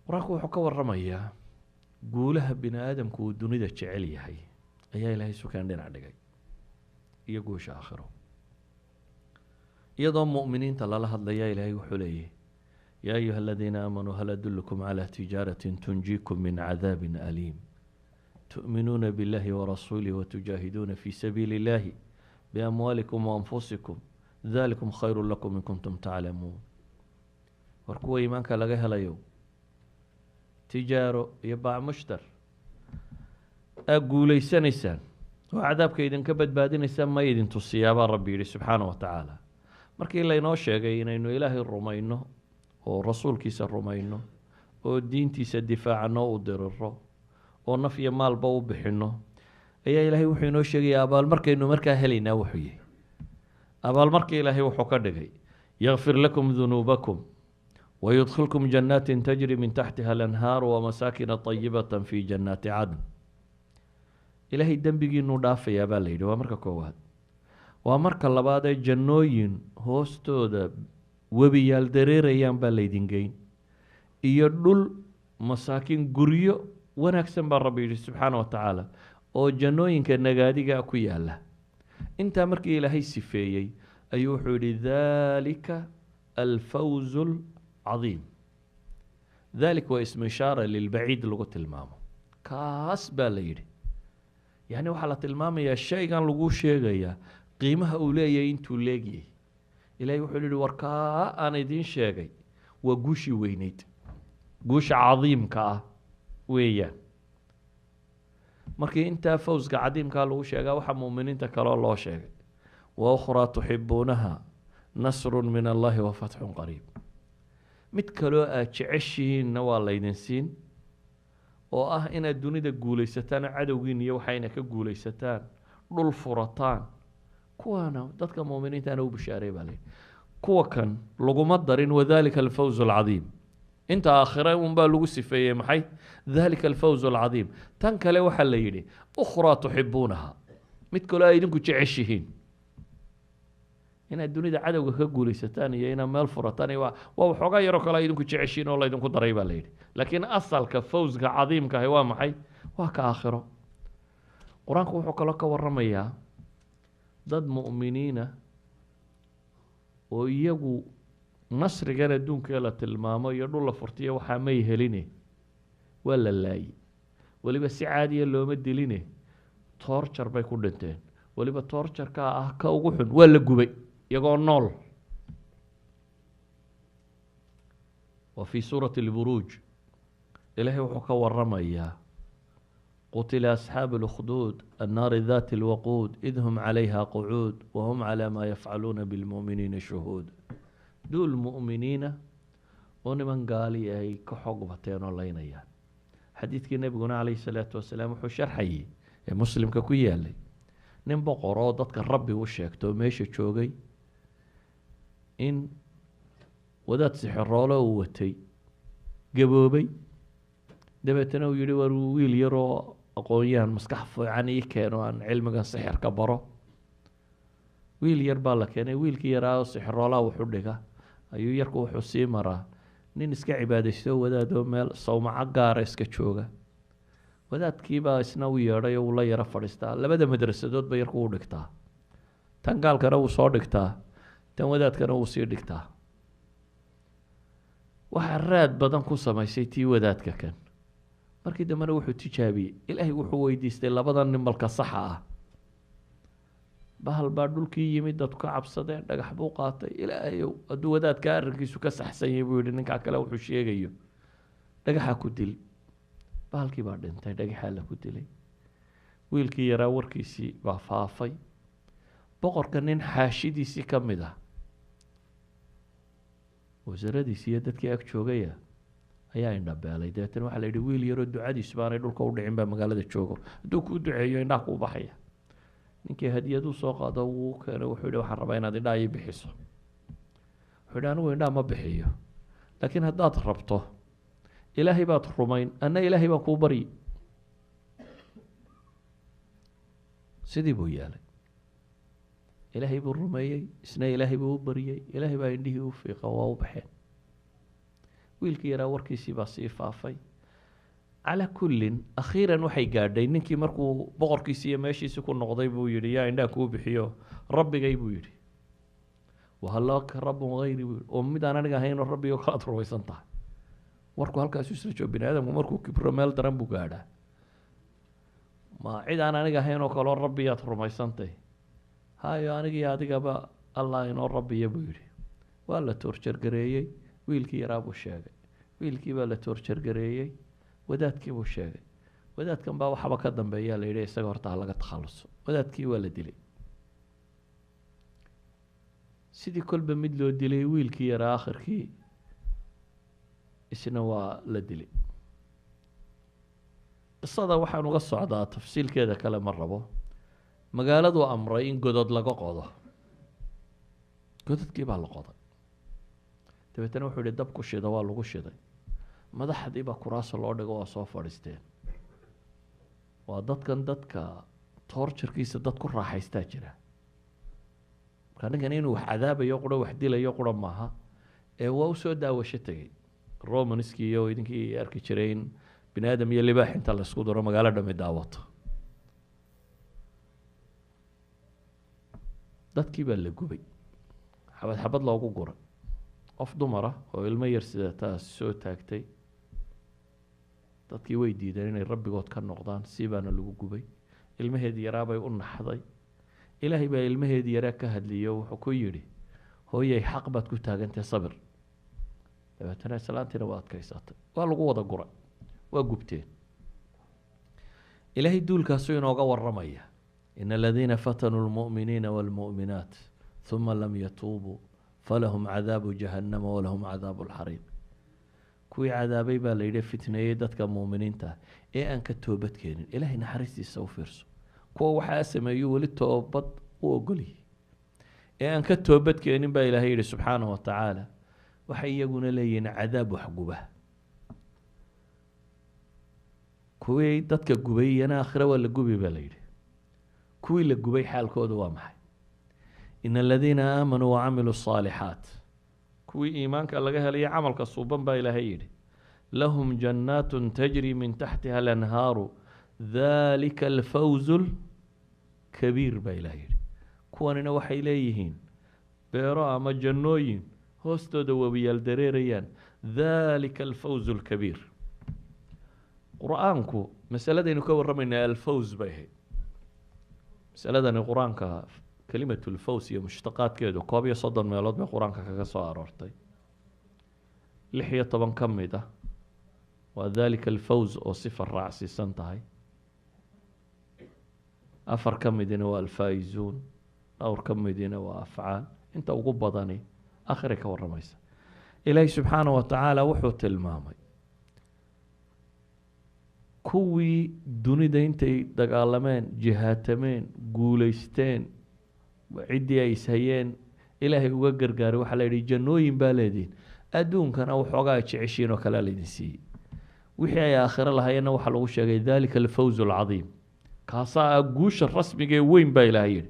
Qur-aanku wuxuu ka warramayaa guulaha bini aadamku uu dunida jecel yahay ayaa Ilaahay sukeen dhinac dhigay iyo guusha aakhiro. Iyadoo mu'miniinta lala hadlaya Ilaahay wuxuu leeyahy: yaa ayuha aladiina aamanuu, hal adullukum calى tijaaratin tunjiikum min cadaabin aliim, tu'minuuna biاllahi warasuulih watujaahiduuna fi sabiili اllahi biamwaalikum waanfusikum, dalikum khayru lakum in kuntum taclamuun. War kuwa iimaanka laga helayo, tijaaro iyo baac mushtar aad guulaysanaysaan oo cadaabka idinka badbaadinaysaan ma idin tusiyaa? Baa Rabbi yidhi subxaana wa tacaala. Markii laynoo sheegay inaynu Ilaahay rumayno oo rasuulkiisa rumayno oo diintiisa difaacano, u diriro oo naf iyo maalba u bixino, ayaa Ilaahay wuxuu inoo sheegayaa abaalmarkaynu markaa helaynaa wuxuu yahay. Abaalmarka Ilaahay wuxuu ka dhigay: yakfir lakum dunuubakum wayudkhilkum janaatin tajri min taxtiha alanhaaru wamasaakina طayibata fi jannaati cadn. Ilaahay dembigiinuu dhaafayaa baa la yidhi. Waa marka koowaad. Waa marka labaad ee jannooyin hoostooda webiyaal dareerayaan baa laydin geyn, iyo dhul masaakiin guryo wanaagsan baa Rabbi yidhi subxaana wa tacaala, oo jannooyinka nagaadiga ku yaala. Intaa markii Ilaahay sifeeyey ayuu wuxuu yidhi: "Dhalika alfawzu alcadiim." Dhalik waa ismu ishaara lilbaciid lagu tilmaamo. Kaas baa la yidhi. Yacni waxaa la tilmaamayaa shaygan lagu sheegayaa qiimaha uu leeyahay intuu leegyay. Ilahay wuxuu yihi: "War kaa aan idiin sheegay waa guushii weyneyd, guusha cadiimka ah weeyaan." Markii intaa fawska cadiimkaa lagu sheegaa, waxaa mu'miniinta kaloo loo sheegay: "Wa ukhraa tuxibuunaha, nasrun min Allahi wa fatxun qariib." Mid kaloo aad jeceshihiinna waa laydin siin, oo ah inaad dunida guulaysataan oo cadowgiin iyo waxayna ka guulaysataan, dhul furataan. Kuwaana dadka mu'miniintaana u bishaaray baa layidhi. Kuwa kan laguma darin "wadalika alfawz alcadiim". Inta aakhire unbaa lagu sifeeyey maxay? "Dalika alfawz alcadiim." Tan kale waxaa la yidhi "ukhraa tuxibuunaha", mid kaloo ay idinku jeceshihiin, inaad dunida cadowga ka guulaysataan iyo inaad meel furataan iyo waa waxoogaa yaroo kale ay idinku jeceshihiin oo laydinku daray baa la yidhi. Laakiin asalka fawska cadiimka ahi waa maxay? Waa ka aakhiro. Qur-aanku wuxuu kaloo ka waramayaa dad mu'miniina oo iyagu nasrigan adduunkee la tilmaamo iyo dhul la furtiyo waxaa may heline, waa la laayey. Weliba si caadiya looma diline, torture bay ku dhinteen. Weliba torture-kaa ah ka ugu xun, waa la gubay iyagoo nool. Wa fii suurati lburuuj Ilaahay wuxuu ka waramayaa: "Qutila asxaabu اlأkhduud, annaari dati اlwaquud, id hum calayha qucuud, wahum calى ma yafcaluuna bilmu'miniina shuhuud." Duul mu'miniina oo niman gaali ay ka xoog bateen oo laynayaan. Xadiidkii nebiguna calayhi salaatu wasalaam wuxuu sharxayay ee Muslimka ku yaalay, nin boqor oo dadka Rabbi u sheegto oo meesha joogay in wadaad sixiroolo uu watay gaboobay. Dabeetana uu yihi: "War wiil yaroo aqoon-yahan maskax fiican ii keeno aan cilmigan sixirka baro." Wiil yar baa la keenay. Wiilkii yaraa oo sixiroolaha wuxu dhiga ayuu yarku wuxuu sii maraa nin iska cibaadaysto, wadaadoo meel sawmaco gaara iska jooga. Wadaadkiibaa isna u yeedhay oo uu la yaro fadhiistaa. Labada madrasadoodba yarku u dhigtaa, tan gaalkana wuu soo dhigtaa, tan wadaadkana wuu sii dhigtaa. Waxaa raad badan ku samaysay tii wadaadka kan. Markii dambena wuxuu tijaabiyey, Ilaahay wuxuu weydiistay labadan nin malka saxa ah. Bahal baa dhulkii yimid, dadku ka cabsadeen, dhagax buu qaatay. "Ilaahayow, hadduu wadaadka arrinkiisu ka saxsan yahay," buu yihi, "ninkaa kale wuxuu sheegayo, dhagaxa ku dil." Bahalkii baa dhintay, dhagaxaa la ku dilay. Wiilkii yaraa warkiisii baa faafay. Boqorka nin xaashidiisii ka mid ah, wasaaradiisi iyo dadkii ag joogaya, ayaa indhabeelay. Dabeetana waxaa la yidhi: "Wiil yaroo ducadiisu baanay dhulka u dhicin baa magaalada joogo, hadduu kuu duceeyo indhaha kuu baxaya." Ninkii hadiyaduu soo qaado wuu keenay. Wuxuu yihi: "Waxaan rabaa inaad indhaha ii bixiso." Wuxuu yihi: "Anigu indhaha ma bixiyo, laakiin haddaad rabto Ilaahay baad rumayn, anna Ilaahay baan kuu baryi." Sidii buu yeelay. Ilaahay buu rumeeyey, isna Ilaahay buu u baryey. Ilaahay baa indhihii u fiiqa, waa u baxeen. Wiilkii yaraa warkiisii baa sii faafay. Calaa kullin, akhiiran waxay gaadhay ninkii markuu boqorkiisii iyo meeshiisii ku noqday buu yihi: "Yaa indhaha kuu bixiyo?" "Rabbigay," buu yidhi. "Wahal laka rabbun hayri?" buu yidhi. "Oo mid aan aniga ahayn oo Rabbigo kalaad rumaysan tahay?" Warku halkaasu isla joog. Bini aadamku markuu kibro meel daran buu gaadhaa. "Ma cid aan aniga ahayn oo kaloo Rabbiyaad rumaysantay?" "Hayo, aniga iyo adigaba Allah inoo Rabbiya," buu yidhi. Waa la torture-gareeyey. Wiilkii yaraa buu sheegay. Wiilkii baa la torture-gareeyey. Wadaadkii buu sheegay. "Wadaadkan baa waxba ka dambeeya," la yidhi, "isaga horta ha laga takhaluso." Wadaadkii waa la dilay. Sidii kolba mid loo dilay, wiilkii yaraa akhirkii isna waa la dilay. Qisada waxaan uga socdaa, tafsiilkeeda kale ma rabo, magaaladuu amray in godod laga qodo. Godadkii baa la qoday. Dabeetana wuxuu yihi: "Dab ku shida." Waa lagu shiday. Madaxdii baa kuraasa loo dhigo, waa soo fadhiisteen. Waa dadkan dadka torture-kiisa dad ku raaxaystaa jira. Marka ninkan inuu wax cadaabayo qura, wax dilayo qura maaha, ee waa usoo daawasho tegey. Romanskii iyo idinkii arki jiray in bini aadam iyo libaax inta la isku daro magaalo dhami daawato. Dadkii baa la gubay, xabad xabad loogu guray. Qof dumara oo ilmo yar sida taas soo taagtay, dadkii way diideen inay rabbigood ka noqdaan, si baana lagu gubay. Ilmaheedii yaraabay u naxday. Ilaahay baa ilmaheedii yaraa ka hadliyo, wuxuu ku yidhi: "Hooyay, xaq baad ku taagantay, sabir." Dabeetana islaantiina waa adkaysatay, waa lagu wada guray, waa gubteen. Ilaahay duulkaasuu inooga waramaya: "إن الذين فتنوا المؤمنين والمؤمنات ثم لم يتوبوا فلهم عذاب جهنم ولهم عذاب الحريق." Kuwii cadaabay baa la yidhi, fitneeyey dadka muuminiinta ee aan ka toobad keenin. Ilaahay naxariistiisa u fiirso, kuwa waxaa sameeyu weli toobad u ogolyihi ee aan ka toobad keenin baa Ilaahay yihi subxaanahu wa tacaala, waxay iyaguna leeyihiin cadaab waxguba. Kuwii dadka gubay iyana aakhire waa la gubi baa la yidhi. Kuwii la gubay xaalkooda waa maxay? "إن الذين آمنوا وعملوا الصالحات", kuwii iimaanka laga helayo camalka suuban baa Ilaahay yidhi, "لهم جنات تجري من تحتها الأنهار ذلك الفوز الكبير" baa Ilahay yidhi. Kuwanina waxay leeyihiin beero ama jannooyin hoostooda webiyaal dareerayaan. ذلك الفوز الكبير. Qur-aanku masaladaynu ka warramaynaa الفوز bay ahayd. Masaladani qur-aanka كلمة الفوز iyo mushtaqaadkeedu 31 meelood bay qur-aanka kaga soo aroortay. 16 ka mid ah waa ذلك الفوز oo sifa raacsiisan tahay, 4 ka midina waa الفائزون, dhowr ka midina waa afcaal. Inta ugu badani akhri ka warramaysa. Ilaahi subxaana wa tacaala wuxuu tilmaamay kuwii dunida intay dagaalameen, jihaatameen, guuleysteen, ciddii ay ishayeen Ilaahay uga gargaaray. Waxaa la yidhi: "Jannooyin baa leedihin, adduunkana waxoogaa ay jeceshiin oo kalea laydin siiyey." Wixii ay aakhiro lahaayeenna waxaa lagu sheegay ذلك الفوز العظيم. Kaasaa ah guusha rasmiga ee weyn baa Ilaahay yidhi.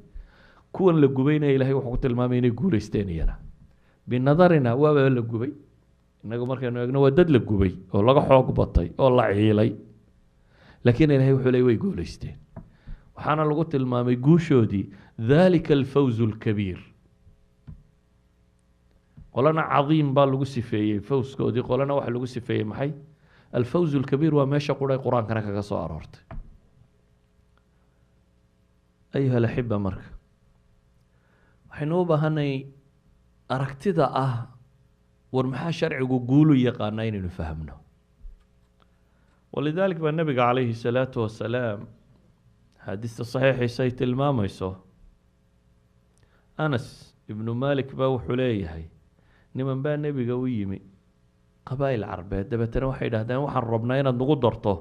Kuwan la gubayna Ilahay wuxuu ku tilmaamay inay guuleysteen. Iyana بنظرنا waaba la gubay, innagu markaynu eegno waa dad la gubay oo laga xoog batay oo la ciilay, laakiin Ilahay wuxuu leey way guuleysteen. Waxaana lagu tilmaamay guushoodii ذلك الفوز الكبير. Qolana cadiim baa lagu sifeeyey fawskoodii, qolana waxaa lagu sifeeyey maxay? الفوز الكبير. Waa meesha quray qur-aankana kaga soo aroortay, أيها الأحبة. Marka waxaynu u baahanay aragtida ah, war maxaa sharcigu guulu yaqaanaa, inaynu fahmno. ولذلك baa nabiga calayhi الsalaatu wasalaam axaadiista saxiixiisa ay tilmaamayso. Anas Ibnu Malik baa wuxuu leeyahay, niman baa nebiga u yimi, qabaa'il Carbeed. Dabeetana waxay idhahdeen: "Waxaan rabnaa inaad nagu darto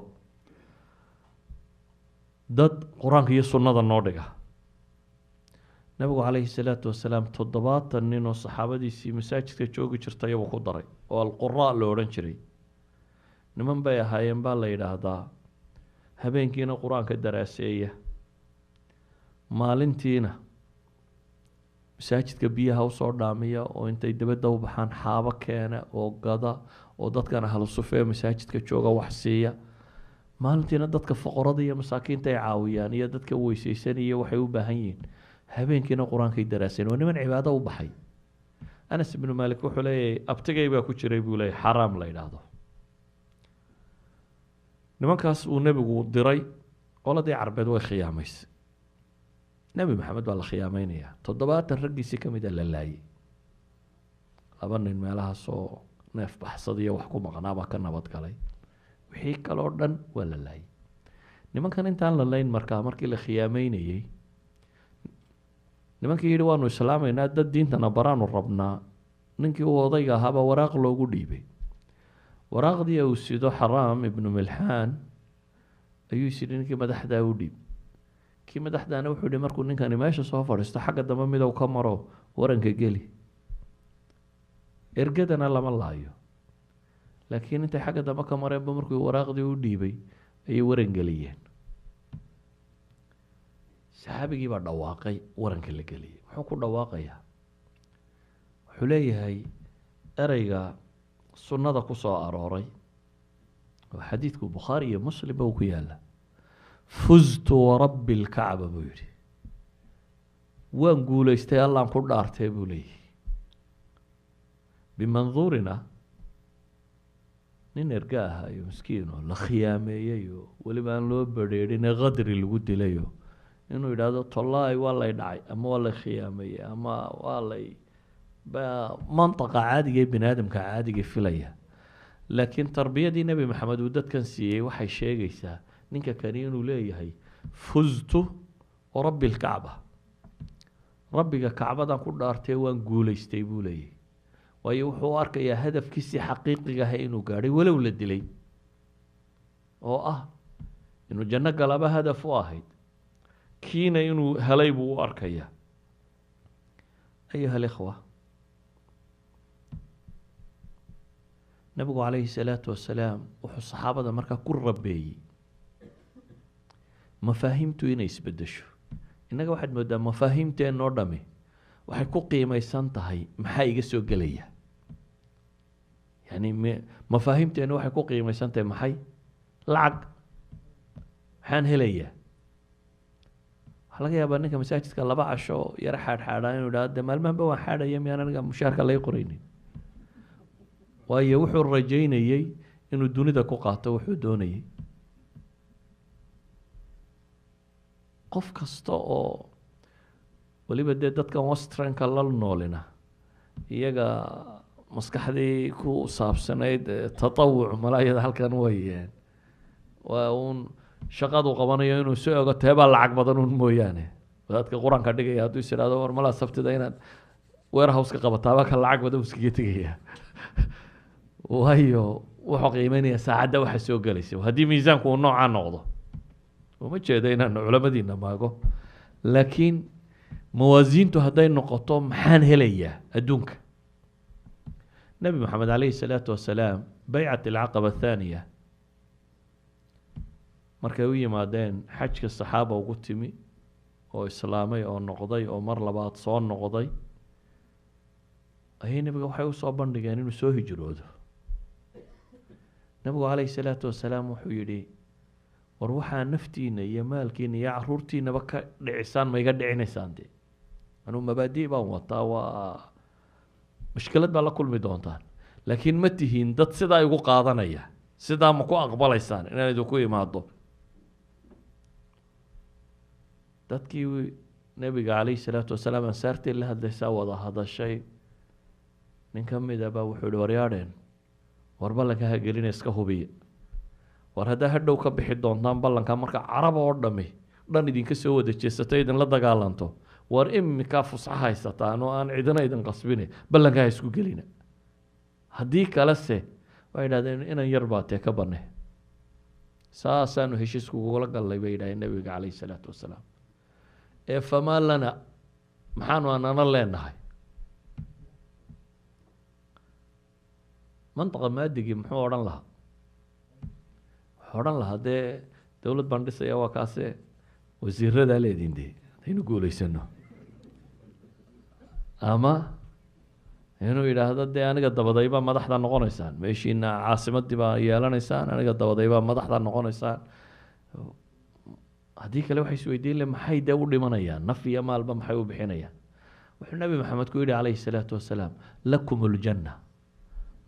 dad qur-aanka iyo sunnada noo dhiga." Nabigu calayhi salaatu wasalaam 70 nin oo saxaabadiisii masaajidka joogi jirtay buu ku daray, oo القراء lo odhan jiray. Niman bay ahaayeen baa la yidhaahdaa, habeenkiina qur-aanka daraaseeya, maalintiina masaajidka biyaha usoo dhaamiya, oo intay dibadda u baxaan xaabo keena oo gada, oo dadkan ahlu sufee masaajidka jooga wax siiya. Maalintiina dadka foqorada iyo masaakiinta ay caawiyaan iyo dadka weyseysanaya waxay u baahan yihiin. Habeenkiina qur-aankay daraaseen. Waa niman cibaado u baxay. Anas Ibnu Malik wuxuu leeyahay, abtigay baa ku jiray buu leeyahy, Xaraam la yidhaahdo. Nimankaas uu nebigu diray, qoladii Carbeed way khiyaamaysay. Nebi Maxamed baa la khiyaameynaya, 70 raggiisii ka mida la laayay. Laba nin meelahaasoo neef baxsadiyo wax ku maqnaabaa ka nabad galay, wixii kaloo dhan waa la laayay. Nimankan intaan la layn, markaa markii la khiyaameynayey, nimankii yidhi: "Waanu islaamaynaa, dad diintana baraanu rabnaa." Ninkii uu odayga ahaabaa waraaq loogu dhiibay. Waraaqdii uu sido Xaraam Ibnu Milxaan ayuu is yidhi: "Ninkii madaxdaa u dhiib." Kii madaxdaana wuxuu yihi: "Markuu ninkani meesha soo fadhiisto, xagga dambe midow ka maro, waranka geli. Ergadana lama laayo." Laakiin intay xagga dambe ka mareenba, markuu waraaqdii u dhiibay ayay waran geliyeen. Saxaabigii baa dhawaaqay, waranka la geliyey. Muxuu ku dhawaaqayaa? Wuxuu leeyahay ereyga sunnada ku soo arooray oo xadiidku Bukhaari iyo Muslimba uu ku yaala: "Fuztu warabbi lkacba," buu yidhi, "waan guulaystay, Allaan ku dhaartay," buu leeyahy. Bimanduurina nin erga ah iyo miskiin oo la khiyaameeyey oo weliba aan loo badrheedhin ee qadri lagu dilayo, inuu yidhaahdo "Tollaay, waa lay dhacay" ama "Waa lay khiyaameeyey" ama "Waa lay ba," mantaqa caadiga ee bini aadamka caadiga filaya. Laakiin tarbiyadii Nebi Maxamed uu dadkan siiyey waxay sheegaysaa ninka kani inuu leeyahay "Fuztu warabbi lkacba," rabbiga kacbadan ku dhaartay waan guulaystay buu leeyahay. Waayo, wuxuu u arkayaa hadafkiisii xaqiiqiga aha inuu gaadhay, walow la dilay, oo ah inuu janno galaba hadaf u ahayd, kiina inuu helay buu u arkayaa. Ayuha alikhwa, nabigu calayhi salaatu wasalaam wuxuu saxaabada markaa ku rabeeyey mafaahiimtu inay isbedesho. Innaga waxaad moodaa mafaahiimteennoo dhami waxay ku qiimaysan tahay maxaa iga soo gelaya. Yani mafaahiimteennu waxay ku qiimaysan tahay maxay? Lacag maxaan helayaa? Waxaa laga yaabaa ninka masaajidka 2 casho yaro xaadh xaadhaa inuu idhahdo, "De maalmahanba waan xaadhaya, miyaan aniga mushaarka lay qoraynin?" Waayo, wuxuu rajaynayey inuu dunida ku qaato wuxuu doonayey. Qof kasta oo weliba dee dadkan westernka la noolina, iyaga maskaxdii ku saabsanayd tatawuc malaayada halkan way waa uun shaqadu qabanayo inuu soo ego teebaa lacag badan un mooyaane. Wadaadka Qur-aanka dhigaya hadduu is idhahdo, "War, malaa sabtida inaad warehouse ka qabataaba ka lacag badan," iskaga tegaya. Waayo, wuxuu qiimeynaya saacadda waxa soo gelaysa. Haddii miisaanku uu noocaa noqdo, uma jeedo inaan culamadiina maago, laakiin mawaasiintu hadday noqoto maxaan helayaa adduunka. Nebi Maxamed calayhi salaatu wasalaam, baycat alcaqaba athaaniya markay u yimaadeen xajka, saxaaba ugu timi oo islaamay oo noqday oo mar labaad soo noqday, ayay nebiga waxay usoo bandhigeen inuu soo hijroodo. Nebigu calayhi salaatu wasalaam wuxuu yidhi, "War, waxaa naftiina iyo maalkiina iyo caruurtiinaba ka dhicisaan ma iga dhicinaysaan? De anuu mabaadi' baan wataa, waa mushkilad baa la kulmi doontaan, laakiin ma tihiin dad sidaa igu qaadanaya? Sidaa ma ku aqbalaysaan inaan idinku imaado?" Dadkii nebiga calayhi salaatu wasalaam ansaartii la hadlaysaa wada hadashay. Nin ka mid a baa wuxuu yihi, "Waryaadheen, war, ballanka ha gelina, iska hubiya. War, haddaa hadhow ka bixi doontaan ballanka marka Carab oo dhami dhan idinka soo wada jeesato, idinla dagaalanto, war iminkaa fusxo haysataan oo aan cidina idin qasbine, ballanka ha isku gelina." Haddii kalese waxay yidhahdeen, "Inan yar baa tee, ka bane, saasaanu heshiisku kugula gallay," bay yidhahdeen nebiga calayhi salaatu wasalaam. Ee famaa lana, maxaanu anana leenahay? Mantaqa maadigii muxuu odhan lahaa? Wuxuu odhan lahaa, "Dee dowlad baan dhisaya, waa kaase wasiiradaa leedin dee haddaynu guulaysano," ama inuu yidhaahdo, "Dee aniga dabadaybaa madaxda noqoneysaan, meeshiina caasimadii baa yeelanaysaan, aniga dabadaybaa madaxda noqoneysaan." Haddii kale waxay isweydiin le, maxay dee u dhimanayaan? Naf iyo maalba maxay u bixinayaan? Wuxuu Nabi Maxamed ku yidhi calayhi salaatu wasalaam, "Lakum aljanna."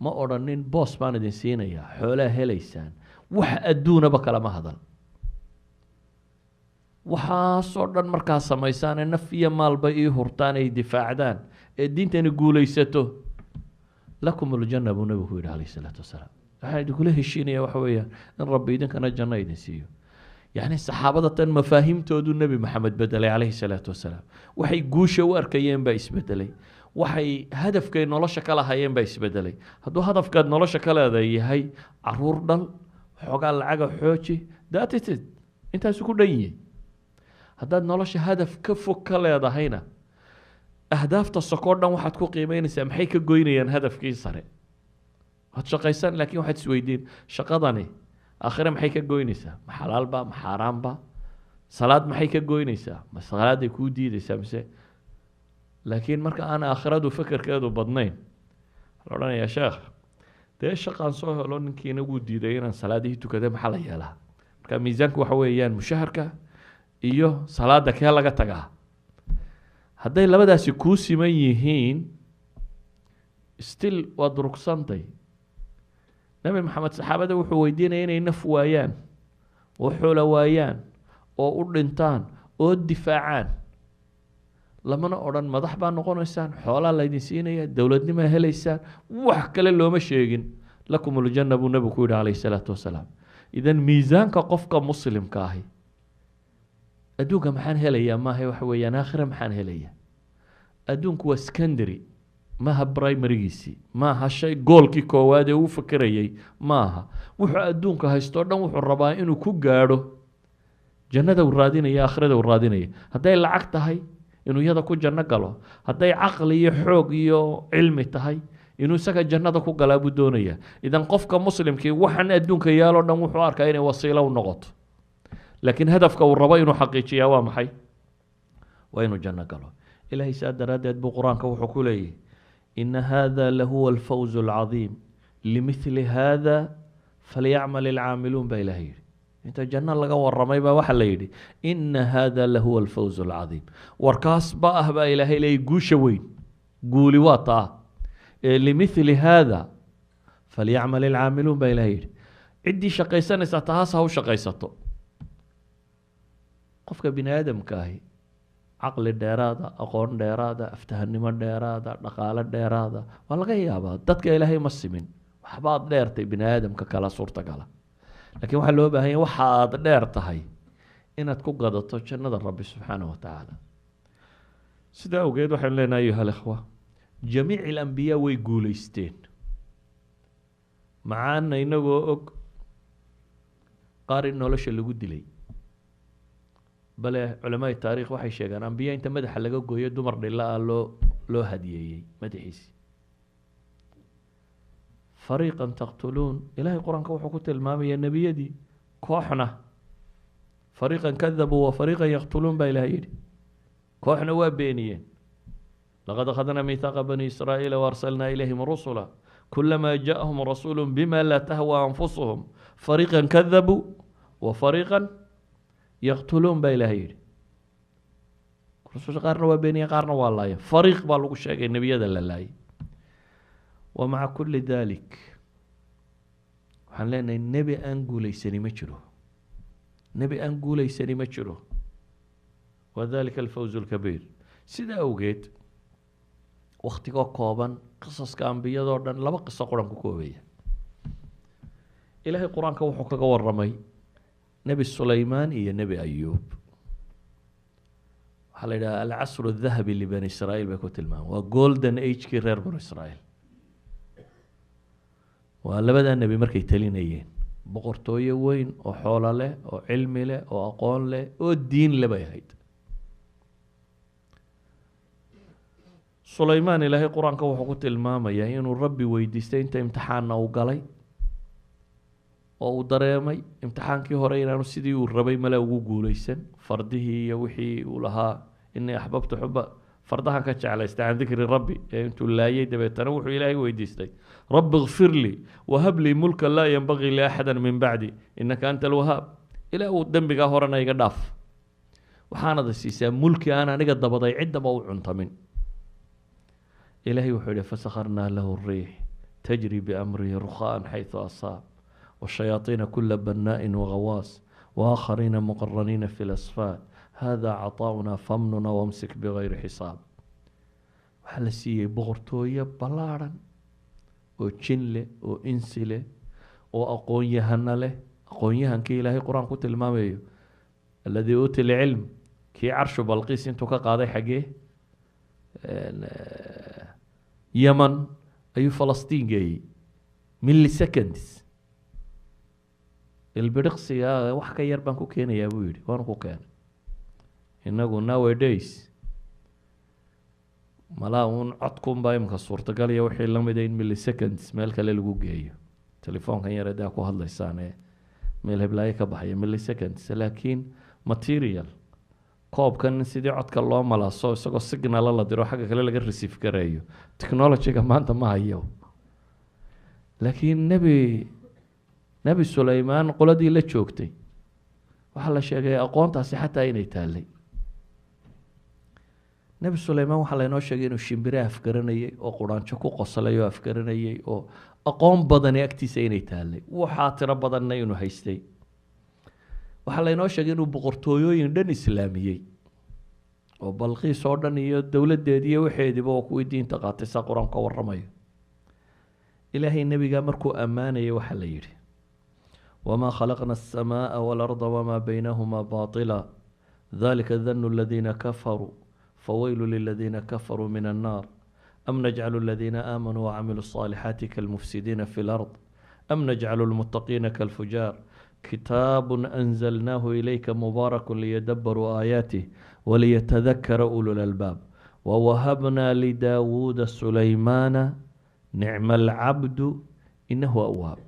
Ma odhanin boos baan idin siinayaa, xoolaa helaysaan, wax adduunaba kalama hadal. Waxaasoo dhan markaa samaysaane, naf iyo maalba ii hurtaan, ay difaacdaan ee diintani guulaysato, "Lakum aljanna," buu nabigu ku yidhi calayhi salaatu wasalaam. Waxaan idinkula heshiinaya waxa weeyaan in Rabbi idinkana janno idin siiyo. Yacni saxaabada tan mafaahiimtoodu Nebi Maxamed bedelay calayhi salaatu wasalaam. Waxay guusha u arkayeen baa isbedelay, waxay hadafkay nolosha ka lahayeen baa isbedelay. Hadduu hadafkaad nolosha ka leedahay yahay caruur dhal, xoogaa lacaga xooji, that is it, intaasu ku dhan yihi. Haddaad nolosha hadaf ka fog ka leedahayna, ahdaafta sokoo dhan waxaad ku qiimeynaysaa maxay ka goynayaan hadafkii sare. Waad shaqaysan, laakiin waxaad isweydiin, shaqadani aakhire maxay ka goynaysaa? Ma xalaalba, ma xaaraanba? Salaad maxay ka goynaysaa? Ma salaaday kuu diideysaa mise? Laakiin marka aan aakhiradu fekerkeedu badnayn, waxaa la odhanayaa, sheekh, dee shaqaan soo helo, ninkiina wuu diiday inaan salaadihii tukada, maxaa la yeelaa? Marka miisaanku waxa weeyaan mushaharka iyo salaada, kee laga tagaa? Hadday labadaasi kuu siman yihiin, still waad rugsantay. Nebi Maxamed saxaabada wuxuu weydiinaya inay naf waayaan oo xoolo waayaan oo u dhintaan oo difaacaan. Lamana odhan madax baa noqonaysaan, xoolaa laydin siinaya, dowladnimaa helaysaan, wax kale looma sheegin. Lakum uljanna buu nebigu ku yidhi calayhi salaatu wasalaam. Idan miisaanka qofka muslimka ahi adduunka maxaan helayaa maaha, waxa weeyaan aakhira maxaan helayaa. Adduunku waa secondary, maaha primarygiisii, maaha shay goalkii koowaad ee uu fakerayay maaha. Wuxuu adduunka haysto o dhan wuxuu rabaa inuu ku gaadho jannada uu raadinaya, aakhirada uu raadinaya. Hadday lacag tahay, inuu iyada ku janno galo. Hadday caqli iyo xoog iyo cilmi tahay, inuu isaga jannada ku galaa buu doonaya. Idan qofka muslimkii waxan adduunka yaaloo dhan wuxuu arkaa inay wasiilo u noqoto, laakiin hadafka uu rabo inuu xaqiijiyaa waa maxay? Waa inuu janno galo. Ilahay saa daraaddeed buu Qur-aanka wuxuu ku leeyahy: ina hada lahuwa alfawz alcadiim limithli hada falyacmal alcaamiluun, baa Ilahay yidhi. Inta janno laga waramay baa waxaa la yidhi: ina hada lahuwa alfawz alcadiim. Warkaas ba ah baa Ilaahay leeyay guusha weyn, guuli waa taa ee limithli hada falyacmal alcaamiluun, baa Ilahay yidhi. Ciddii shaqaysanaysaa tahaas ha u shaqaysato. Qofka bini aadamka ahi caqli dheeraada, aqoon dheeraada, aftahanimo dheeraada, dhaqaalo dheeraada waa laga yaabaa. Dadka Ilaahay ma simin, waxbaad dheertay bini aadamka kala suurtagala, laakiin waxaa loo baahan yahay waxa aad dheer tahay inaad ku gadato jannada Rabbi subxaana wa tacaala. Sidaa awgeed waxaynu leenahay, ayuha alikhwa, jamiic alambiyaa way guuleysteen, macaana inagoo og qaar in nolosha lagu dilay. Bale culamaai taarikh waxay sheegaan ambiya inta madaxa laga gooyo dumar dhilla ah loo hadiyeeyey madaxiisi. Fariiqan taqtuluun, Ilahay Qur-aanka wuxuu ku tilmaamaya nebiyadii kooxna fariiqan kadabuu wa fariiqan yaqtuluun, baa Ilahay yidhi. Kooxna waa beeniyeen. Laqad akhadnaa miithaaqa bani Israa'iila waarsalnaa ilayhim rusula kulamaa jaءahum rasuulu bima laa tahwa anfusuhum fariiqan kadabuu wa fariiqan yaqtuluun, baa Ilahay yidhi. Rususha qaarna waa beeniyeen, qaarna waa laayeen. Fariiq baa lagu sheegay nebiyada la laayay. Wa maca kulli dalik waxaan leenahay nebi aan guulaysani ma jiro, nebi aan guulaysani ma jiro. Wa dalika alfawz alkabiir. Sida awgeed waktigoo kooban qisaska ambiyadoo dhan laba qiso quran ku koobaya. Ilaahay Qur-aanka wuxuu kaga waramay Nebi Sulaymaan iyo Nebi Ayuub. Waxaa la yidhaha alcasru adahabi libani Israiil bay ku tilmaameen, waa golden agekii reer banu Israiil, waa labadaa nebi markay talinayeen. Boqortooyo weyn oo xoolo leh oo cilmi leh oo aqoon leh oo diin leh bay ahayd. Sulaymaan Ilaahay Qur-aanka wuxuu ku tilmaamayaa inuu Rabbi weydiistay inta imtixaanna uu galay oo uu dareemay imtixaankii hore inaanu sidii uu rabay male ugu guuleysan. Fardihii iyo wixii uu lahaa, inii axbabtu xuba fardahan ka jeclaystay can dikri rabbi, ee intuu laayay dabeetana wuxuu Ilaahay weydiistay: rabbi ikfir lii wahab lii mulka laa yanbagii liaxada min bacdi inaka anta alwahaab. Ilaah uu dembigaa horena iga dhaaf, waxaanada siisaa mulki aan aniga dabaday ciddaba u cuntamin. Ilahay wuxuu yihi: fasakharnaa lahu riix tajri biamrihi rukhaan xayثu asaab والشياطين كل بناء وغواص وآخرين مقرنين في الأصفاد هذا عطاؤنا فامنن وامسك بغير حساب. Waxaa la siiyey boqortooyo ballaadhan oo jin leh oo insi leh oo aqoon-yahano leh. Aqoon-yahankii Ilaahay Qur-aan ku tilmaamayo, alladii uuti lcilm, kii carshu Balqiis intuu ka qaaday xaggee Yeman ayuu Falastiin geeyey milliseconds, ilbiriqsiga wax ka yar baan ku keenayaa buu yidhi, waanu ku keenay. Inagu nowadays malaa uun codkunbaa imika suurtagal iyo wixii lamida in milliseconds meel kale lagu geeyo, telefoonkan yar edaa ku hadlaysaan ee meel heblaayo ka baxaya milliseconds, laakiin Material koobkan sidii codka loo malaaso isagoo signala la diro, xagga kale laga receive gareeyo, technology-ga maanta ma hayo. Laakiin Nebi Sulaymaan qoladii la joogtay waxaa la sheegay aqoontaasi xataa inay taallay. Nebi Sulaymaan waxaa laynoo sheegay inuu shimbire afgaranayay oo quraanjo ku qoslay oo afgaranayay oo aqoon badani agtiisa inay taallay, waxaa tiro badanna inuu haystay. Waxaa laynoo sheegay inuu boqortooyooyin dhan islaamiyey oo Balqiis oo dhan iyo dowladdeedi iyo waxeediiba oo kuwii diinta qaatay, saa Qur-aanku ka warramayo. Ilaahay nebigaa markuu ammaanayay waxaa la yidhi: "وما خلقنا السماء والأرض وما بينهما باطلا ذلك ظن الذين كفروا فويل للذين كفروا من النار أم نجعل الذين آمنوا وعملوا الصالحات كالمفسدين في الأرض أم نجعل المتقين كالفجار كتاب أنزلناه إليك مبارك ليدبروا آياته وليتذكر أولو الألباب ووهبنا لداود سليمان نعم العبد إنه أواب."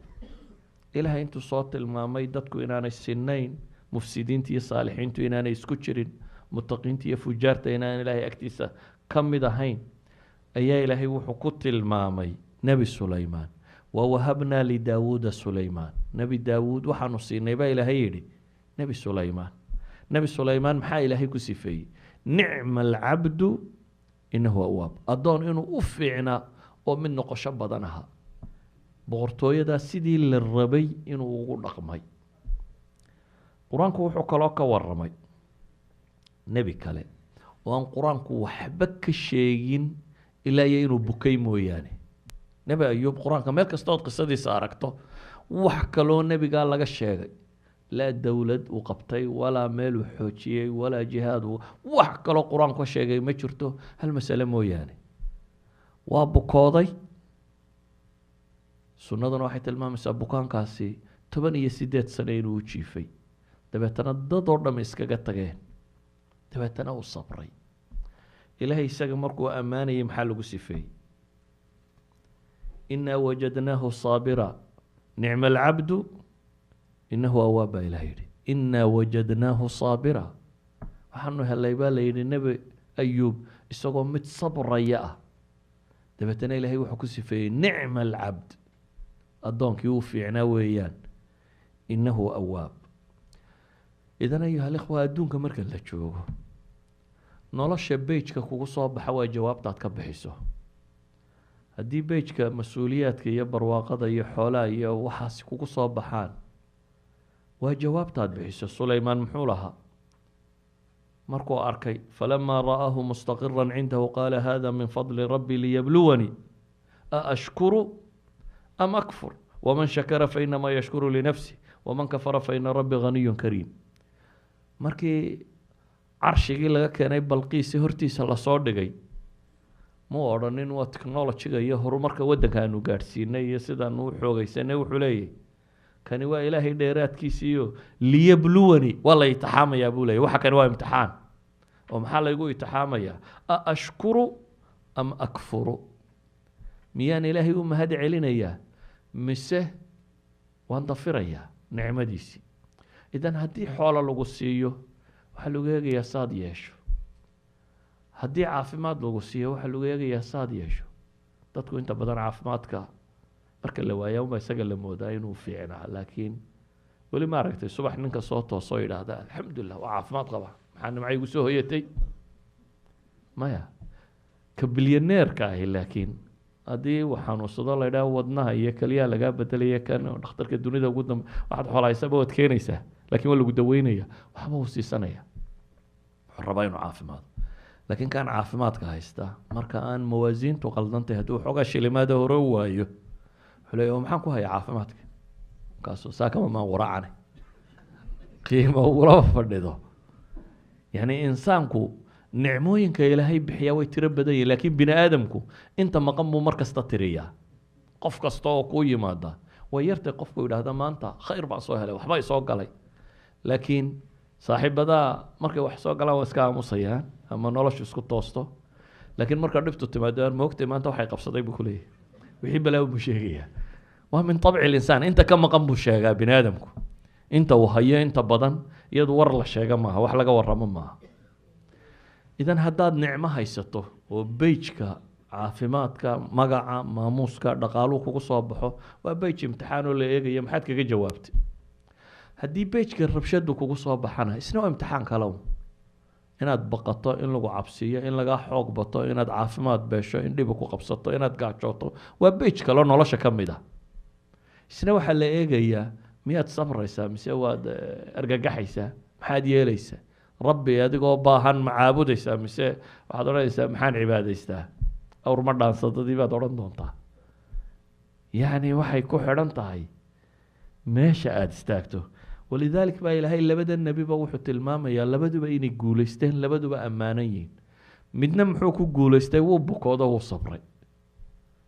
Ilaahay intuu soo tilmaamay dadku inaanay sinayn, mufsidiinta iyo saalixiintu inaanay isku jirin, mutaqiinta iyo fujaarta inaan Ilaahay agtiisa ka mid ahayn, ayaa Ilaahay wuxuu ku tilmaamay Nebi Sulaymaan: "ووهبنا لداود سليمان." Nebi Daawuud waxaanu siinay, baa Ilaahay yidhi, Nebi Sulaymaan. Nebi Sulaymaan maxaa Ilaahay ku sifeeyey? "نعم العبد إنه أواب." Addoon inuu u fiicnaa oo mid noqosho badan ahaa, boqortooyadaa sidii la rabay inuu ugu dhaqmay. Qur-aanku wuxuu kaloo ka waramay nebi kale oo aan Qur-aanku waxba ka sheegin ilaa iyo inuu bukay mooyaane, Nebi Ayuub. Qur-aanka meel kasta ood qisadiisa aragto, wax kaloo nebigaa laga sheegay, laa dowlad uu qabtay, walaa meel uu xoojiyey, walaa jihaad uu, wax kaloo Qur-aanku ka sheegay ma jirto, hal masale mooyaane: waa bukooday. Sunnaduna waxay tilmaamaysaa bukaankaasi 18 sano inuu u jiifay, dabeetana dad oo dham iskaga tageen, dabeetana uu sabray. Ilaahay isaga markuu ammaanayay maxaa lagu sifeeyey? "إنا وجدناه صابرا نعم العبد إنه أواب" baa Ilaah yidhi. "إنا وجدناه صابرا." Waxaanu helay, baa la yidhi, Nebi Ayuub isagoo mid sabraya ah. Dabeetana Ilaahay wuxuu ku sifeeyey "نعم العبد", addoonkii uu fiicnaa weeyaan, "إنه أواب". إذن أيها الإخوة, adduunka marka la joogo, nolosha page-ka kugu soo baxa waa jawaabtaad ka bixiso. Haddii page-ka mas-uuliyaadka iyo barwaaqada iyo xoolaha iyo waxaasi kugu soo baxaan, waa jawaabtaad bixiso. Sulaymaan muxuu lahaa markuu arkay? "فلما رآه مستقرا عنده قال هذا من فضل ربي ليبلوني أأشكر أم أكفر ومن شكر فإنما يشكر لنفسه ومن كفر فإن ربي غني كريم." Markii carshigii laga keenay Balqiisi hortiisa lasoo dhigay, muu odhanin waa technology-ga iyo horumarka waddanka aanu gaadhsiinay iyo sidaanu u xoogeysanay. Wuxuu leeyahy kani waa Ilaahay dheeraadkiisiiyo "ليبلوني", waa la itixaamayaa buu leeyay. Waxa kani waa imtixaan. Oo maxaa laygu itixaamayaa? "أأشكر أم أكفر", miyaan Ilaahay u mahad celinayaa mise waan dafirayaa nicmadiisii? إذن haddii xoolo lagu siiyo, waxaa lagu eegayaa saad yeesho. Haddii caafimaad lagu siiyo, waxaa lagu eegayaa saad yeesho. Dadku inta badan caafimaadka marka la waaya unba isaga la moodaa inuu fiicnaa, laakiin weli ma aragtay subax ninka soo toosoo yidhaahda: "Alxamdulilah, waa caafimaad qaba, maxaa nimca igu soo hoyatay?" Maya, ka bilyaneerka ahi laakiin haddii uu xanuunsado, la yidhaha wadnaha iyo keliyaha lagaa bedelaya, kan dhakhtarka dunida ugu dambe, waxaad xoolahaysaba waad keenaysaa, laakiin waa lagu daweynaya, waxba uu siisanaya, wuxuu rabaa inuu caafimaado. Laakiin kaan caafimaadka haysta, marka aan mawaasiintu qaldantay, haddii waxoogaa shilimaada hore u waayo, wuxuu leeya: "Maxaan ku hayaa caafimaadka? Markaasuu saakama maan quraacane qiimo ugulama fadhido." Yani insaanku nicmooyinka Ilaahay bixiyaa way tiro badan yihin, laakiin bini aadamku inta maqan buu mar kasta tiriyaa. Qof kasta oo kuu yimaada, way yartay qofku yidhaahda: "Maanta khayr baan soo helay, waxba isoo galay." Laakiin saaxiibadaa markay wax soo galaan waa iska aamusayaan ama noloshu isku toosto, laakiin marka dhibtu timaado, "Aan moogtay maanta waxay qabsaday," buu kuleeyahay, wixii balaaw buu sheegayaa. Waa من طبع الإنسان, inta ka maqan buu sheegaa bini aadamku, inta uu hayo inta badan. Iyadu war la sheega maaha, wax laga waramo maaha. Idan haddaad nicmo haysato oo page-ka caafimaadka, magaca, maamuuska, dhaqaaluhu kugu soo baxo, waa page imtixaan oo la eegayo maxaad kaga jawaabtay. Haddii page-ka rabshadu kugu soo baxana, isna waa imtixaan kale un. Inaad baqato, in lagu cabsiiyo, in lagaa xoog bato, inaad caafimaad beesho, in dhibi ku qabsato, inaad gaajooto, waa page kaloo nolosha ka mid ah. Isna waxaa la eegayaa miyaad sabraysaa mise waad argagaxaysaa? Maxaad yeelaysaa? Rabbi adigoo baahan ma caabudaysaa mise waxaad odhanaysaa maxaan cibaadaystaa, awr ma dhaansadadii baad odhan doontaa? Yacni waxay ku xidhan tahay meesha aada istaagto. Walidalik baa Ilaahay labada nebiba wuxuu tilmaamayaa labaduba inay guulaysteen, labaduba ammaanan yihiin. Midna muxuu ku guulaystay? Wuu bukoodo, wuu sabray,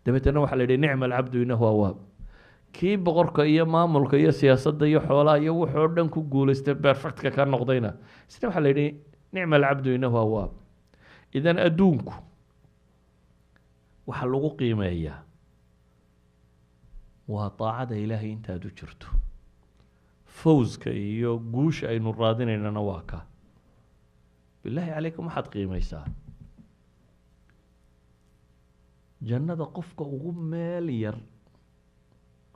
dabeetana waxaa la yidhi nicma alcabdu innahu awaab. Kii boqorka iyo maamulka iyo siyaasadda iyo xoolaha iyo wuxuu dhan ku guulaystay, perfectka ka noqdayna, isna waxaa la yidhi nicma alcabdu innahu awaab. Idan adduunku waxaa lagu qiimeeyaa waa daacada Ilaahay intaad u jirto. Fawska iyo guusha aynu raadinaynana waa ka. Bilaahi calaykum, waxaad qiimeysaa jannada qofka ugu meel yar.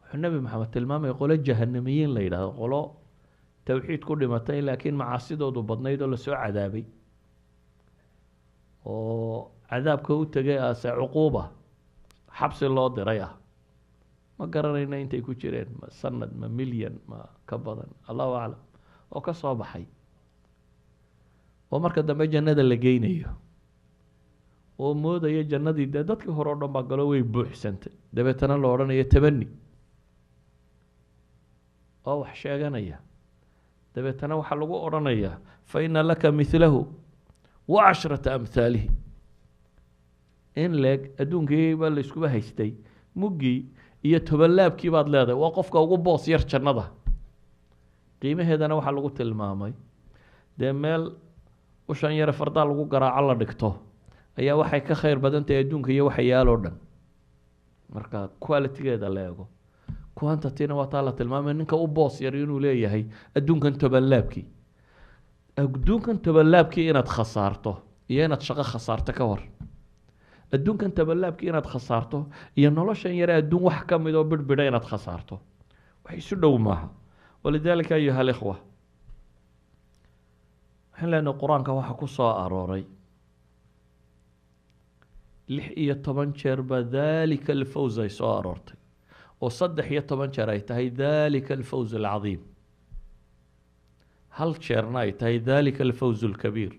Wuxuu Nebi Maxamed tilmaamaya qolo jahanamiyiin la yidhahdo, qolo towxiid ku dhimatay laakiin macaasidoodu badnayd oo lasoo cadaabay oo cadaabka u tegay ase cuquuba xabsi loo diray ah. Ma garanayna intay ku jireen, ma sanad, ma milyan, ma ka badan, Allahu aclam, oo ka soo baxay oo marka dambe jannada la geynayo oo moodaya jannadii dee dadkii hore o dhan baa galo, way buuxsantay. Dabeetana la odhanayo tabani oo wax sheeganaya. Dabeetana waxaa lagu odhanayaa fa ina laka mithlahu wa cashrata amhaalihi. In leeg adduunkii baa la iskuba haystay, muggii iyo tobanlaabkii baad leedahay. Waa qofka ugu boos yar jannada. Qiimaheedana waxaa lagu tilmaamay dee meel ushan yare fardaa lagu garaaco la dhigto ayaa waxay ka khayr badan tahay adduunka iyo waxa yaal oo dhan marka qualitygeeda la eego. Quantity-na waa taa la tilmaamay, ninka u boos yar inuu leeyahay adduunkan tobanlaabkii. Adduunkan tobanlaabkii inaad khasaarto iyo inaad shaqo khasaarto ka war, adduunkan tobanlaabkii inaad khasaarto iyo noloshan yare adduun wax ka mid oo bidhbidha inaad khasaarto, wax isu dhow maaha. Walidaalika, ayuha alikhwa, waxaan leenahay Qur-aanka waxaa ku soo arooray 16 jeer baa dalika alfawz ay soo aroortay, oo 13 jeer ay tahay dalika alfawz alcadiim, hal jeerna ay tahay dalika alfawz alkabiir,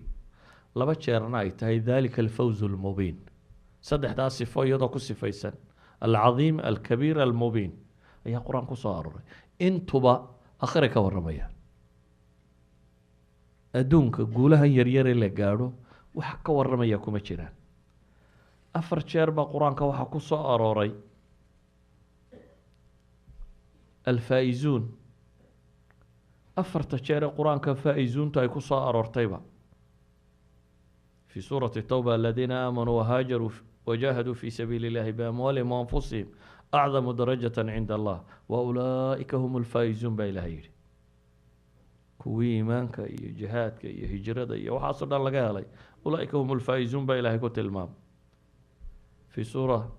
2 jeerna ay tahay dalika alfawz almubiin. Saddexdaas sifo iyadoo ku sifaysan, alcadiim, alkabiir, almubiin, ayaa Qur-aan ku soo arooray. Intuba akhire ka warramaya. Adduunka guulahan yaryare la gaadho wax ka warramaya kuma jiraan. 4 jeer baa Qur-aanka waxaa ku soo arooray alfaa'izuun. Afarta jeer ee Qur-aanka faa'izuuntu ay ku soo aroortayba في سورة التوبة: الذين آمنوا وهاجروا وجاهدوا في سبيل الله بأموالهم وأنفسهم أعظم درجة عند الله وأولئك هم الفائزون baa Ilahay yidhi. Kuwii iimaanka iyo jihaadka iyo hijrada iyo waxaasoo dhan laga helay, أولئك هم الفائزون baa Ilahay ku tilmaamay. في سورة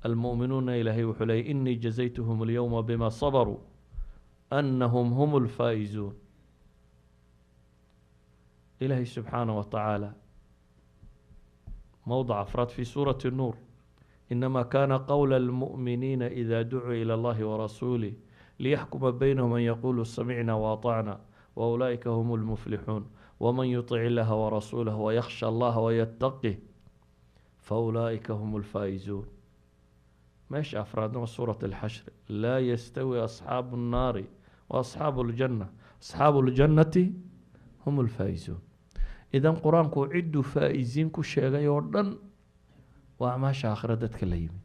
المؤمنون Ilaahay wuxuu leeyay: إني جزيتهم اليوم بما صبروا أنهم هم الفائزون. Ilaahay subxaanaه wa tacaala mowضع afraad في سورة النور: إنما كان قول المؤمنين إذا دعوا إلى الله ورسوله ليحكم بينهم أن يقولوا سمعنا وأطعنا وأولئك هم المفلحون، ومن يطع الله ورسوله ويخشى الله ويتقه فأولئك هم الفائزون. ماشي أفرادنا سورة الحشر: لا يستوي أصحاب النار وأصحاب الجنة، أصحاب الجنة هم الفائزون. Idan Qur-aanku cidduu faa'iziin ku sheegay oo dhan waa acmaasha aakhira dadka la yimi.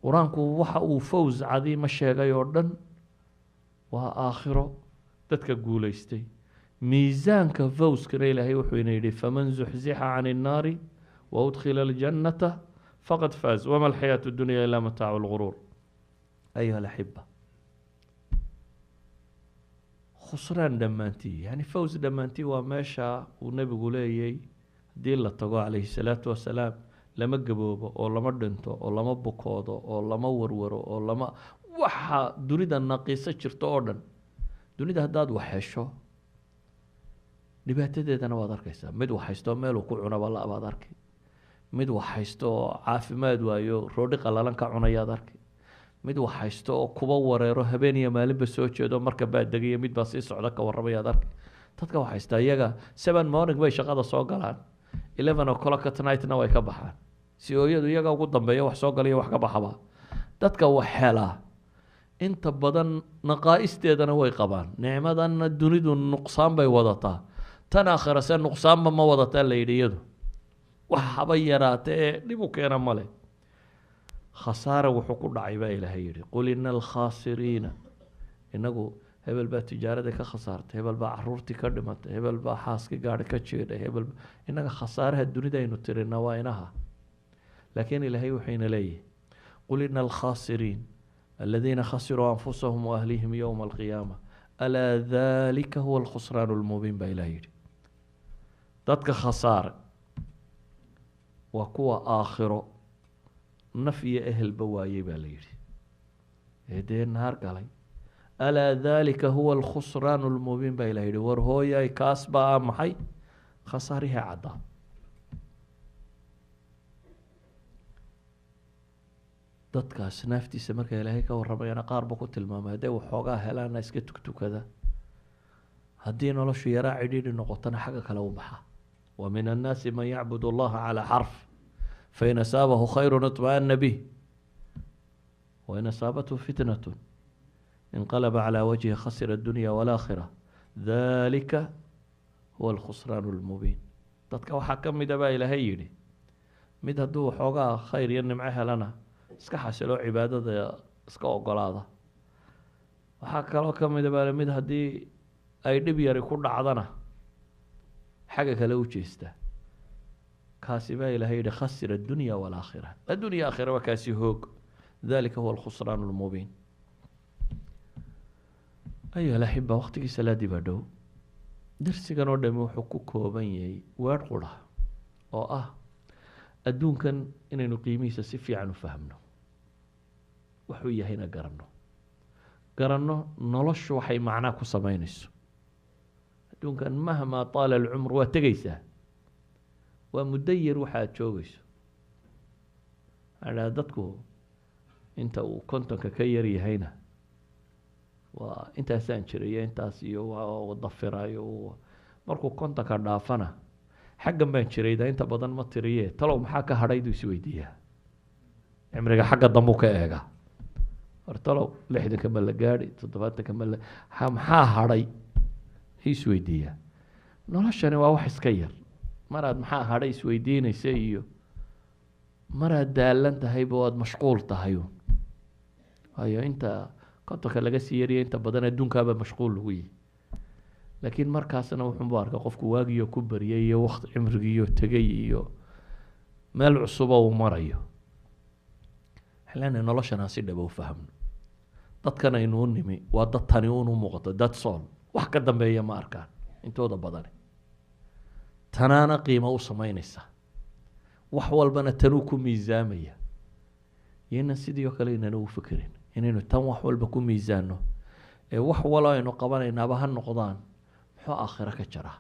Qur-aanku waxa uu fawz cadiima sheegay oo dhan waa aakhiro dadka guulaystay. Miisaanka fawskana Ilaahay wuxuu ina yidhi: فمن زحزح عن النار وأدخل الجنة فقد فاز، وما الحياة الدنيا إلا متاع الغرور. أيها الأحبة. Khusraan dhammaantii, yani faws dhammaantii, waa meesha uu nebigu leeyay haddii la tago calayhi salaatu wasalaam lama gaboobo oo lama dhinto oo lama bukoodo oo lama warwaro oo lama waxa dunida naqiiso jirto oo dhan. Dunida haddaad wax hesho dhibaatadeedana waad arkaysaa. Mid wax haysto meel uu ku cunaba la baad arkay, mid wax haysto oo caafimaad waayo roodhi qalalan ka cunayaad arkay, mid wax haysto oo kuba wareero habeen iyo maalinba soo jeedo marka baa degaya, mid baa sii socda ka warramayaad arkay. Dadka wax haysta iyaga 7 morning bay shaqada soo galaan, 11 o'clock at nightna way ka baxaan, si ooyadu iyaga ugu dambeeya wax soo galaya wax ka baxaba. Dadka wax helaa inta badan naqaa'isteedana way qabaan. Nicmadanna dunidu nuqsaan bay wadataa, tan aakhira se nuqsaanba ma wadataa la yidhi, iyadu wax haba yaraate ee dhib u keena male. Khasaara wuxuu ku dhacay baa Ilaahay yidhi, qul ina alkhaasiriina. Inagu hebel baa tijaaradii ka khasaartay, hebel baa caruurtii ka dhimatay, hebel baa xaaskii gaari ka jiidhay, hebel. Inaga khasaaraha dunida aynu tirina waa inaha, laakiin Ilaahay wuxuyna leeyahay, qul ina alkhaasiriin aladiina khasiruu anfusahum waahlihim yowma alqiyaama alaa dalika huwa alkhusraan lmubiin baa Ilahay yidhi. Dadka khasaare waa kuwa aakhiro naf iyo ehelba waayey baa la yidhi, ee dee naar galay. Alaa dalika huwa alkhusraan lmubiin baa Ilah yidhi. War hooyay, kaas baa ah maxay? Khasaarihii caddaa. Dadkaas naaftiisa marka Ilaahay ka warramayana qaar buu ku tilmaamay, hadday waxoogaa helaana iska tugtukada, haddii noloshu yaraa cidhiidhi noqotona xagga kale u baxa. Wa min annaasi man yacbud allaha calaa xarf, fain asaabahu khayru iطma'ana bih, wain asaabathu fitnatu inqalaba calaa wajhi khasira addunya walaakhira, dalika huwa alkhusraan lmubiin. Dadka waxaa ka mida baa Ilaahay yidhi mid hadduu waxoogaa khayr iyo nimco helana iska xasilo, cibaadada iska ogolaada. Waxaa kaloo ka mida baa mid haddii ay dhib yari ku dhacdana xagga kale u jeesta. Kaasi baa Ilahay yihi khasira addunya walaakhira, addunya aakhira waa kaasi hoog. Dalika huwa alkhusraan lmubiin. Ayuha alaxiba, waqtigii salaadii baa dhow. Darsigan oo dhami wuxuu ku kooban yahay weedh qura oo ah adduunkan inaynu qiimihiisa si fiican u fahmno, wuxuu yahayna garanno, garanno noloshu waxay macnaa ku samaynayso. Adduunkan mahmaa taala alcumr waa tegeysaa, waa muddo yar waxa aad joogeyso. Waxaa dhaha dadku inta uu 50-ka ka yar yahayna waa intaasaan jiray iyo intaas iyo waa dafirayo, markuu 50-ka dhaafana xaggan baan jirayda inta badan ma tiriye, talow maxaa ka hadhay duu isweydiiyaa. Cimriga xagga dambuu ka eega, war talow 60-ka ma la gaadhi, 70-ka ma la, maxaa hadhay isweydiiyaa. Noloshani waa wax iska yar, maraad maxaa hadhay isweydiinaysa iyo maraad daalan tahayba waad mashquul tahay. Waayo inta 50-ka laga sii yariyo inta badan adduunkaaba mashquul lagu yihi, laakiin markaasna wuxuunbu arkay qofku waagiyo ku baryay iyo waqti cimrigiiyo tegay iyo meel cusuba uu marayo. Waxaan leenahay noloshan aan si dhaba u fahmno. Dadkan aynu u nimi waa dad tani uun u muuqato, dad sool wax ka dambeeya ma arkaan intooda badani, tanaana qiimo u samaynaysa, wax walbana tanuu ku miisaamaya. Yaynan sidii oo kale inana u fekerin inaynu tan wax walba ku miisaano, ee wax walo aynu qabanaynaaba ha noqdaan muxuu aakhiro ka jaraa,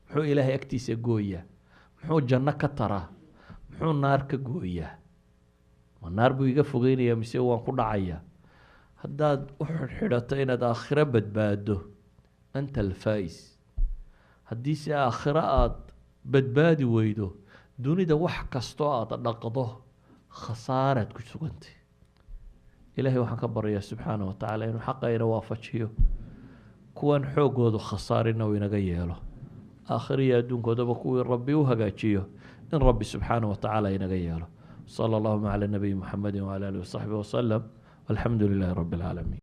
muxuu Ilaahay agtiisa gooyaa, muxuu janno ka taraa, muxuu naar ka gooyaa, ma naar buu iga fogeynayaa mise waan ku dhacayaa. Haddaad u xidhxidhato inaad aakhiro badbaado, anta alfaa'is. Haddii se aakhiro aada badbaadi weydo, dunida wax kastoo aada dhaqdo khasaaraad ku sugantay. Ilahay waxaan ka baryayaa subxaana wa tacaala inuu xaqa ina waafajiyo, kuwan xooggoodu khasaarina uu inaga yeelo, aakhiro iyo adduunkoodaba kuwii Rabbi u hagaajiyo in Rabbi subxaana wa tacaala inaga yeelo. Sala allahuma cala nabiyi muxamedi wcala alihi wasaxbi wasalam, walxamdu lilahi rabbi alcaalamiin.